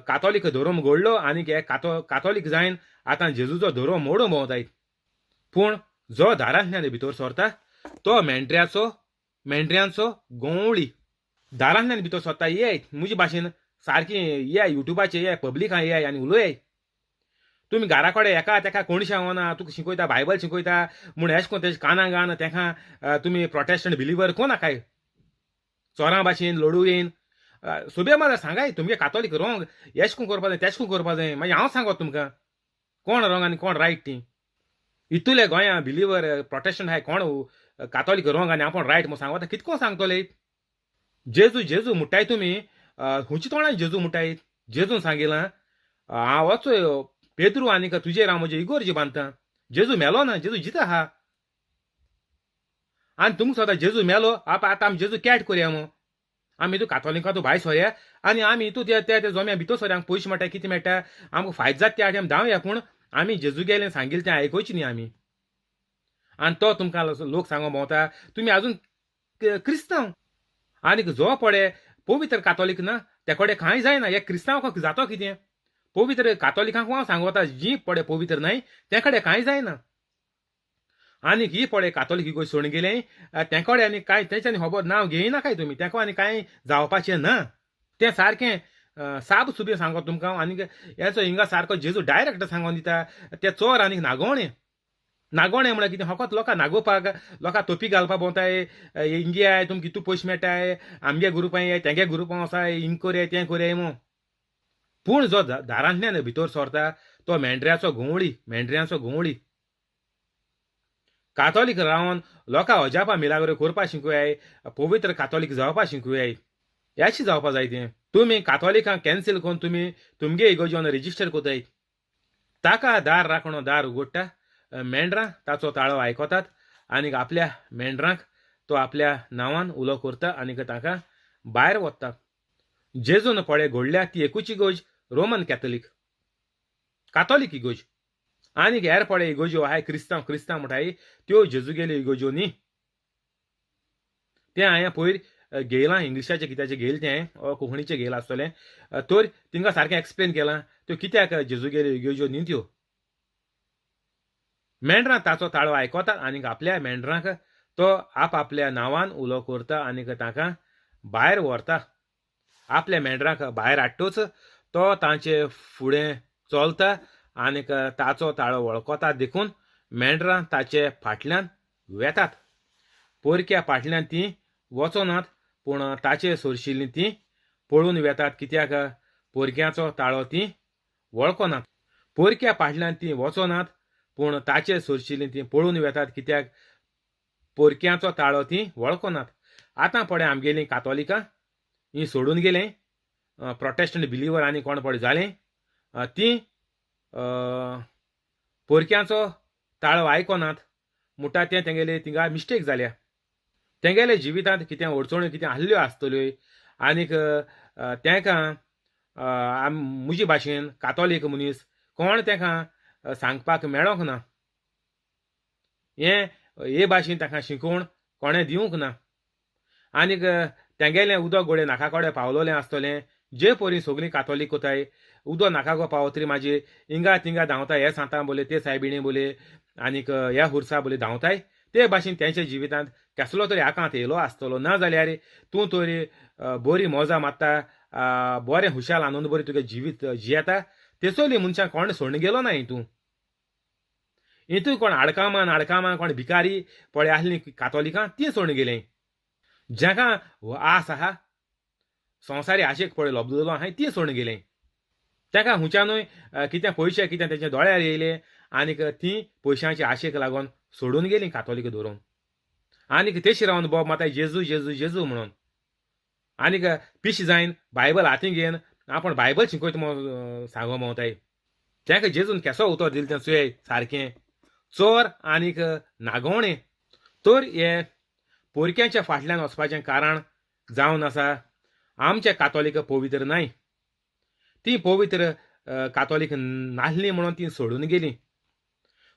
कातोलीक धोरोम घडलो आनीक हे कातोलीक जायन आतां जेजूचो धोरोम मोडूंक भोंवताय. पूण जो दारांतल्यान भितर सरता तो मेंढऱ्यांचो गंवळी. दारांतल्यान भितर सरता येय म्हजे भाशेन सारकी येय युट्यूबाचेर येय पब्लिकां येय आनी उलय. तुमी घरा कडेन एका तेका कोणशा वना तुका शिकयता बायबल शिकयता म्हूण एश कोन तेजे काना घान तेका तुमी प्रोटेस्टंट बिलीवर कोण नाकाय चोरां भाशेन लडू येन सोबे मार सांगाय तुमगे कातोलीक रोंग एश कोन करपा जाय तेश कोन करपा जाय. मागीर हांव सांगत तुमकां कोण रोंग आनी कोण रायट ती. इतुले गोंया बिलीवर प्रोटेस्टंट आहाय कोण कातोलीक रोंग आनी आपूण रायट म्हूण सांगता कितको सांगतले. जेजू जेजू म्हणटाय तुमी खंयच्या तोंडान जेजू म्हणटाय. जेजून सांगिलां हांव वचो पेद्रू आनीक तुजेर हांव म्हजे इगोर्जी बांदता. जेजू मेलो ना, जेजू जिता आहा. आनी तुमकां सदां जेजू मेलो आतां आमी जेजू कॅट करया मू, आमी तूं कातोलिकां तूं भायर सोरया आनी आमी तूं त्या त्या जोम्या भितर सोरया, आमकां पयशे मेळटा कितें मेळटा आमकां फायदो जाता त्या आमी धांवया, पूण आमी जेजू गेले सांगिल्लें तें आयकुचें न्ही आमी. आनी तो तुमकां लोक सांगो भोंवता तुमी आजून क्रिस्तांव. आनीक जो पळय पवित्र कातोलीक ना ते कडेन कांय जायना. हे क्रिस्तांवाक जातो कितें, पवित्र कातोलिकांक हांव सांगता जी पळय पवित्र न्हय ते कडेन कांय जायना. आनीक ही पळय कातोलीक इगोर्ज सोडून गेले ते कडेन आनी कांय तेंच्यांनी खबर नांव घेयनाकाय तुमी, तेका आनी कांय जावपाचें ना. तें सारकें साब सुबें सांगो तुमकां. आनीक हेचो हिंगा सारको जेजू डायरेक्ट सांगोन दिता ते चोर आनीक नागोवणे. नागोवणे म्हळ्यार कितें? फकत लोकां नागोवपाक, लोकां तोपी घालपाक भोंवताय. हिंगे I तुमकां कितू पयशे मेळटाय, आमगे ग्रुपां येय तेंगे ग्रुपां वचाय, हिंग करयाय तें करयाय म्हूण. पूण जो दारांतल्यान भितर सरता तो मेंढऱ्याचो घुंवळी, मेंढऱ्यांचो घुंवळी. कातोलीक रावन लोकां अजापां मिलाग्रो करपा शिकूयाय, पवित्र कातोलीक जावपा शिकूयाय. हेशी जावपा जाय तें. तुमी कातोलिकांक कॅन्सील करून तुमी तुमगे इगोर्जन रेजिस्टर कोताय. ताका दार राखणो दार उगडटा, मेंढरां ताचो ताळो आयकतात आनीक आपल्या मेंढरांक तो आपल्या नांवान उलो करता आनीक तांकां भायर वता. जेजून पळय घडल्या ती एकूच इगोर्ज रोमन कॅथोलीक, कातोलीक इगोर्ज. आनीक हेर पळय इगोर्ज्यो आहाय क्रिस्तांव क्रिस्तांव म्हणटाय त्यो जेजूगेल्यो इगोर्ज्यो न्ही. तें हांवें पयर घेयलां इंग्लिशाचें कित्याचें घेयलें तें हांवें, कोंकणीचें घेयलां आसतलें. तर तिंगा सारकें एक्सप्लेन केलां त्यो कित्याक जेजूगेल्यो इगोर्ज्यो न्ही त्यो. मेंढरां ताचो ताळो आयकतात आनीक आपल्या मेंढरांक तो आप आपल्या नांवान उलो करता आनीक तांकां भायर व्हरता. आपल्या मेंढरांक भायर हाडटूच तो तांचे फुडें चलता आनीक ताचो ताळो वळखता, देखून मेंढरां ताचे फाटल्यान वेतात. पोरक्या फाटल्यान तीं वचनात, पूण ताचे सरशिल्लीं तीं पळून वेतात, कित्याक पोरक्याचो ताळो तीं वळखनात. पोरक्या फाटल्यान तीं वचनात, पूण ताचे सरशिल्लीं तीं पळून वेतात, कित्याक पोरक्याचो ताळो तीं वळखनात. आतां पळय आमगेलीं कातोलिकां हीं सोडून गेलें, प्रोटेस्टंट बिलीवर आनी कोण पळय जालें, तीं पोरक्यांचो ताळो आयकनात म्हणटा तें तेंगेले थिंगा मिस्टेक जाल्या. तेंगेले जिवितांत कितें अडचण्यो कितें आहल्यो आसतल्यो आनीक तेंकां म्हजे भाशेन कातोलीक मनीस कोण तेंकां सांगपाक मेळोंक ना. हें हे भाशेन तांकां शिकोवण कोणें दिवंक ना. आनीक तेंगेलें उदक गोडे नाका कडेन पावलोलें आसतलें. जे परी सगळीं कातोलीक कोताय उदक नाका गो पावतरी मागीर हिंगा थिंगा धांवता, हे सांता बोले ते सायबिणी बोले आनीक ह्या हुरसा बोले धांवताय. ते भाशेन तेंच्या जिवितांत केसलो तरी आकांत येयलो आसतलो. ना जाल्यार तूं तरी बरी मजा मारता, बरें हुशाल आनंद बरी तुगे जिवीत जियेता, तेसोली मनशां कोण सोडून गेलो ना. हितून हितून कोण आडकामान आडकामान कोण भिकारी पळय आसलीं कातोलिकां तीं सोडून गेलीं. जाका आस आहा संवसारी आशेक पळय लोबलेलो आहाय तीं सोडून गेलीं. ताका हुंच्यानूय कितें पयशे कितें तेंच्या दोळ्यार येयले आनीक तीं पयशांचे आशेक लागून सोडून गेलीं कातोलीक धरून. आनीक तेशी रावन बोब माताय जेजू जेजू जेजू म्हणून आनीक पिश जायन बायबल हातीं घेवन आपूण बायबल शिकयता म्हूण सांगो भोंवताय. ताका जेजून केसो उतर दिलें तें चोय सारकें, चोर आनीक नागोवणें. तर हे पोरक्यांच्या फाटल्यान वचपाचें कारण जावन आसा आमचे कातोलीक पवित्र न्हय. तीं पवित्र कातोलीक नासलीं म्हणून तीं सोडून गेलीं.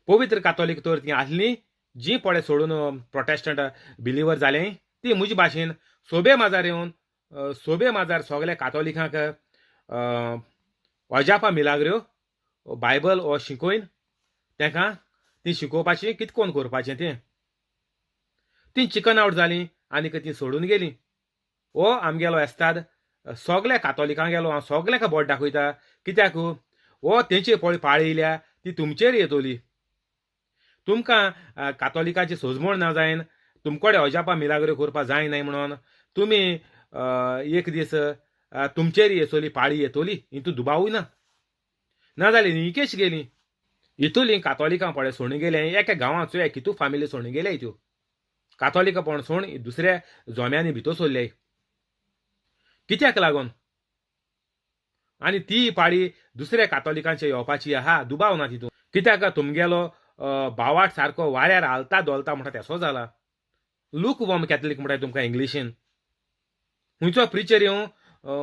पवित्र कातोलीक तर तीं आसलीं जीं पळय सोडून प्रोटेस्टंट बिलीवर जालें ती म्हजे भाशेन सोबे माजार येवन सोबे माजार सगल्या कातोलिकांक अजापां मिलाग्र्यो बायबल हो शिकोवन तांकां ती शिकोवपाची कितें कोण करपाचें तें तीं चिकन आवट जालीं आनीक तीं सोडून गेलीं. हो आमगेलो एस्ताद सगल्या कातोलिकांक गेलो हांव सगल्यांक बोट दाखयता, कित्याक हो तेंचे पळय पाळी येयल्या ती तुमचेर येतली. तुमकां कातोलिकाची सोजमण ना जायन, तुमकडे अजापां मिलाग्रो करपा जायनाय म्हणून तुमी एक दीस तुमचेर येतली पाळी येतली हितून दुबावूय ना. नाजाल्यार निकेश गेली इतुली कातोलिकां पळय सोडून गेले एका गांवांत चोया कितू फामिली सोडून गेले त्यो कातोलिकां पण सोड दुसऱ्या जोम्यांनी भितर सोडले कित्याक लागून. आनी ती पाळी दुसऱ्या कातोलिकांचे येवपाची आहा दुबाव ना तितून, कित्याक तुमगेलो बावाट सारको वाऱ्यार हालता धोलता म्हणटा तेसो जाला. लूक वॉर्म कॅथलीक म्हणटा तुमकां इंग्लिशीन, हुंयचो प्रिचर येवं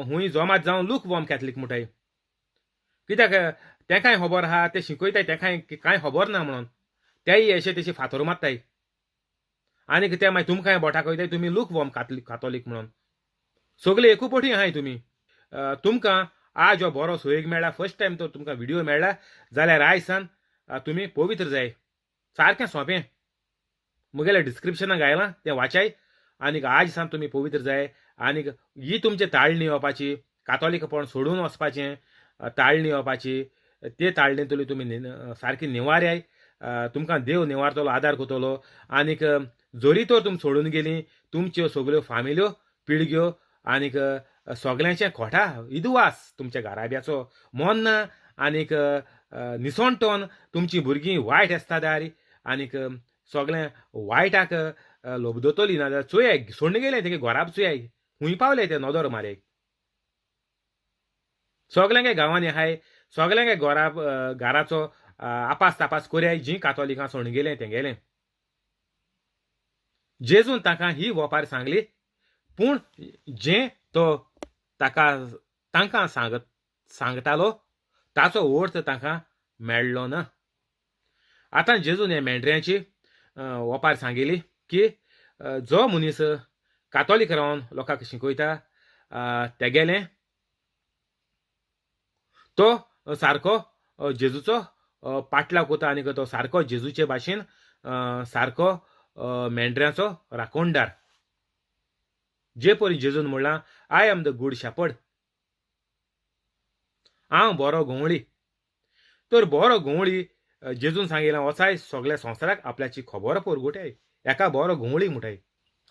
हुंय जोमात जावं लूक वॉर्म कॅथलीक म्हणटाय, कित्याक तेंकांय खबर आहा ते शिकयताय तेंकांय कांय खबर ना म्हणून तेय अशे तशे फातर मारताय आनीक ते मागीर तुमकांय बोटाक वयताय तुमी लूक वॉर्म कातोलीक म्हणून. सगळे एकूपटी आहाय तुमी. तुमकां आज हो बरो सोयीक मेळ्ळा, फर्स्ट टायम तर तुमकां व्हिडियो मेळ्ळा जाल्यार आयज सान तुमी पवित्र जाय. सारकें सोंपें म्हगेलें डिस्क्रिप्शनाक घायलां तें वाचाय आनीक आज सान तुमी पवित्र जाय. आनीक ही तुमचे ताळणी येवपाची कातोलीकपण सोडून वचपाचें, ताळणी येवपाची, ते ताळणेंतली तुमी सारकी निवाराय, तुमकां देव निवारतलो, आदार करतलो. आनीक जरी तर तुमी सोडून गेलीं तुमच्यो सगल्यो फामिल्यो पिळग्यो आनीक सगल्यांचें खोटा इदवास तुमच्या घराब्याचो मन ना आनीक निसणटोन तुमचीं भुरगीं वायट आसता दार आनीक सगळें वायटाक लोबदतली. नाजाल्यार चोयाय सोडून गेलें तेगे घराब चोयाय खूंय पावले ते नदर मारे. सगल्यांगे गांवांनी आहाय, सगल्यांगे घरा घराचो आपास तापास कोरयाय जीं कातोलिकां सोडून गेलें तेंगेलें. जेजून तांकां ही वोपार सांगली, पूण जें तो ताका तांकां सांगतालो ताचो अर्थ तांकां मेळ्ळो ना. आतां जेजून हे मेंढऱ्यांची वोपार सांगिली की जो मनीस कातोलीक रावन लोकांक शिकयता तेगेलें तो सारको जेजूचो पाटलाव करता आनी तो सारको जेजूचे भाशेन सारको मेंढऱ्यांचो राखणदार. जे परी जेजून म्हणलां I am the good shepherd, हांव बरो घोंवळी. तर बरो घोंवळी जेजून सांगिलां वचाय सगल्या संवसाराक आपल्याची खबर परगटाय, एका बरो घोंवळी म्हणटाय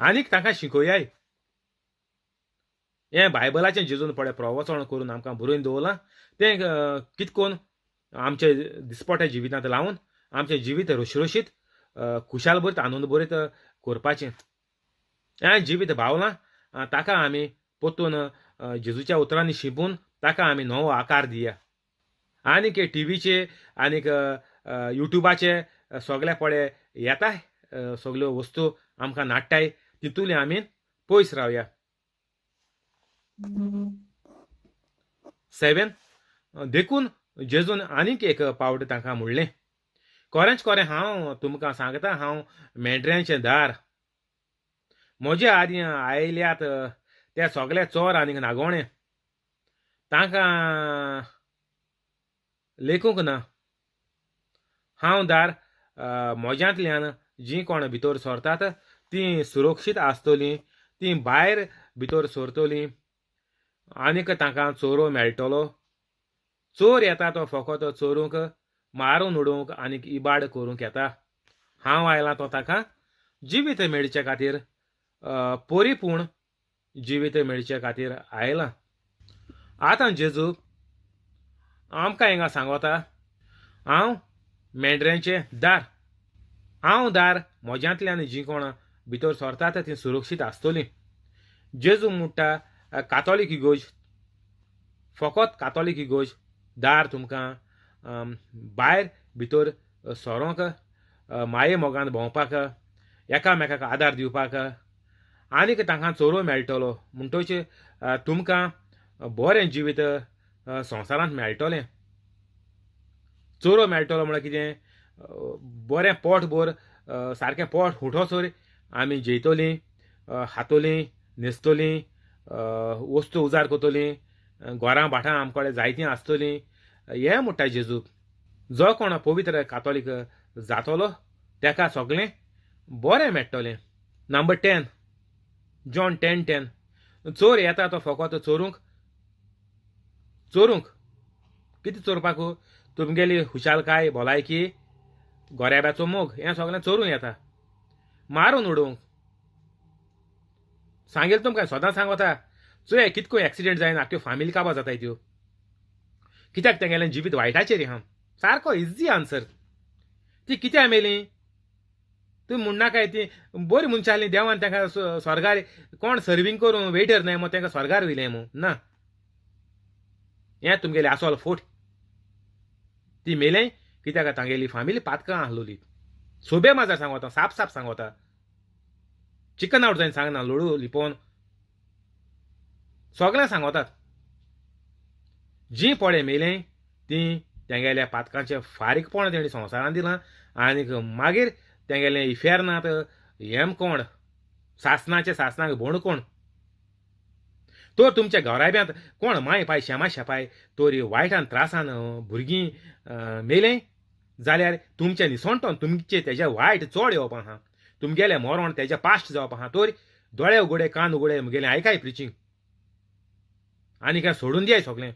आनीक तांकां शिकयाय. हें बायबलाचें जेजून पळय प्रवचन करून आमकां बरोवन दवरलां तें कितकोन आमचे दिसपट्या जिवितांत लावन आमचें जिवीत रोशरोशीत खुशाल भरीत आनंद भरीत करपाचें. हें जिवीत भावलां ताका आमी परतून जेजूच्या उतरांनी शिंपून ताका आमी नवो आकार दिया. आनीक टिवीचे आनीक युट्यूबाचे सगळे पळय येताय सगल्यो वस्तू आमकां नाडटाय तितूले आमी पयस रावया. 7 देखून जेजून आनीक एक पावट तांकां म्हणलें, खरेंच खरें हांव तुमकां सांगता, हांव मेंढऱ्यांचें दार. म्हजे आदीं आयल्यात ते सगळे चोर आनीक नागोणे, तांकां लेखूंक ना. हांव दार, म्हज्यांतल्यान जीं कोण भितर सरतात तीं सुरक्षीत आसतलीं, तीं भायर भितर सरतलीं आनीक तांकां चोरो मेळटलो. चोर येता तो फकत चोरूंक, मारून उडोवंक आनीक इबाड करूंक येता. हांव आयलां तो ताका जिवीत मेळचे खातीर, परिपूर्ण जिवीत मेळचे खातीर आयलां. आतां जेजू आमकां हिंगा सांगता, हांव मेंढऱ्यांचें दार. हांव दार, म्हज्यांतल्यान जीं कोण भितर सरतात तीं सुरक्षीत आसतलीं. जेजू म्हणटा कातोलीक इगोर्ज, फकत कातोलीक इगोर्ज दार तुमकां भायर भितर सरोंक, माये मोगान भोंवपाक, एकामेकाक आदार दिवपाक आनीक तांकां चोरो मेळटलो. म्हणटच तुमकां बरें जिवीत संवसारांत मेळटलें. चोरो मेळटलो म्हळ्यार कितें, बरें पोटभर सारकें पोट हुटोसर आमी जेयतलीं, खातलीं, न्हेसतलीं, वस्तू उजार करतलीं, घरां भाटां आमचे कडेन जायतीं आसतलीं. हें म्हणटा जेजू. जो कोण पवित्र कातोलीक जातलो ताका सगळें बरें मेळटलें. Number 10, John 10:10. चोर येता तो फकत चोरूंक, चोरूंक कितें चोरपाक, तुमगेली खुशालकाय, भलायकी, गोऱ्याब्याचो मोग, हें सगळें चोरूंक येता, मारून उडोवंक. सांगेल तुमकां सदां सांगता, चोय कितको एक्सिडेंट जायना, आख्यो फामिली काबार जाताय त्यो, कित्याक तेंगेलें जिवीत वायटाचेर आहा. सारको इजी आन्सर. ती कित्याक मेली तुमी म्हणनाकाय, ती बरी मनशां आसली, देवान तांकां स्वर्गार कोण सर्वींग करूं वेटर न्हय मू, तांकां स्वर्गार वयलें मू ना. हें तुमगेलें आसोल फोट. ती मेलें कित्याक तांगेली फामिली पातकां आसलोली. सोबे माजार सांगता, साप साप सांगता, चिकन आवट जायन सांगना, लोडू लिपोवन सगळें सांगतात. जीं पळय मेलें तीं तेंगेल्या पातकांचें फारीकपण तेणी संवसारांत दिलां आनीक मागीर तेंगेलें इफेर्नांत हेमकोण, सासणाचें सासणाक बोणकोण. तर तुमच्या घराब्यांत कोण माय पाय शेमा शेपाय तोरी वायटान त्रासान भुरगीं मेलें जाल्यार तुमचें निसणटोन तुमचें तेजें वायट चड येवप आहा, तुमगेलें मरण तेजें पास्ट जावप आहा. तर दोळे उगडे, कान उगडे, म्हगेलें आयकाय प्रिचींग. आनी काय सोडून दियाय सगळें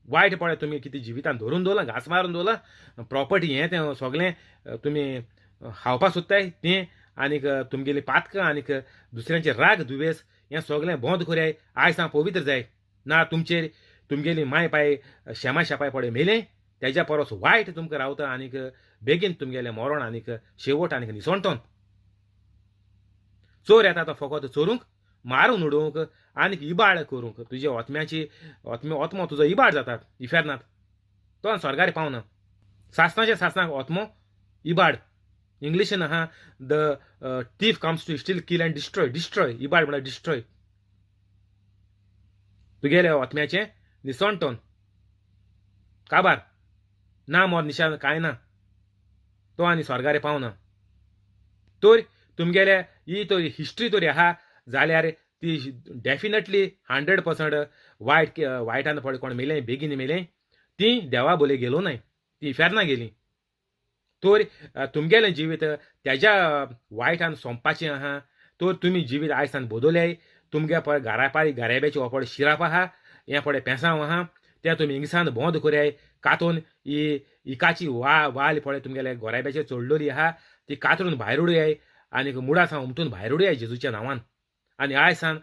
वायट पळय तुमी कितें जिवितान धरून दवरलां, घास मारून दवरलां, प्रॉपर्टी हें तें सगळें तुमी खावपा सोदताय तें, आनीक तुमगेलीं पातकां आनीक दुसऱ्यांचे राग दुवेस हें सगळें बंद करयाय. आयज हांव पवित्र जाय ना तुमचेर तुमगेली माय पाय शेमा शेपाय पळय मेलें तेज्या परस वायट तुमकां रावता आनीक बेगीन तुमगेलें मरण आनीक शेवट आनीक निसणटन. चोर येता तो फकत चोरूंक, मारून उडोवंक आनीक इबाड करूंक. तुजे ओतम्याची ओतमो तुजो इबाड जाता इफेर्नांत, तो स्वर्गार पावना. सासणाच्या सासणाक ओतमो इबाड. इंग्लिशीन आहा the thief comes to steal, kill and destroy. Destroy इबाड म्हळ्यार डिस्ट्रॉय. तुगेले ओतम्याचें निसणटन काबार ना मोर निशान कांय ना, तो आनी स्वर्गार पावना. तर तुमगेले ही तर हिस्ट्री तरी आहा जाल्यार ती डेफिनेटली 100% वायट वायटान पळय कोण मेलें बेगीन मेलें ती देवा बोले गेलो न्हय, ती इफेर्ना गेली. तर तुमगेलें जिवीत तेज्या वायटान सोंपपाचें आहा. तर तुमी जिवीत आयसान बदलयाय. तुमगे पळय घरापाय घराब्याची हो पळय शिराप आहा, हें पळय पेसांव आहा, तें तुमी इंगसान बंद करयाय. कातून ही इकाची वाल पळय तुमगेले घराब्याचेर चडलेली आहा ती कातरून भायर उडयाय आनीक मुळा सावन उमटून भायर उडयाय जेजूच्या नांवान. आनी आयसान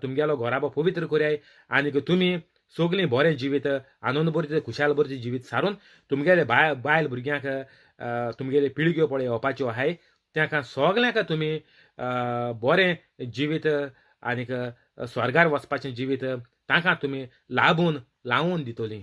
तुमगेलो घराबो पवित्र करयाय आनीक तुमी सगळीं बरें जिवीत आनंद भरचें खुशाल भरचें जिवीत सारून तुमगेले बायल भुरग्यांक तुमगेले पिळग्यो पळय येवपाच्यो आहाय तांकां सगल्यांक तुमी बरें जिवीत आनीक स्वर्गार वचपाचें जिवीत तांकां तुमी लाबून लावून दितलीं.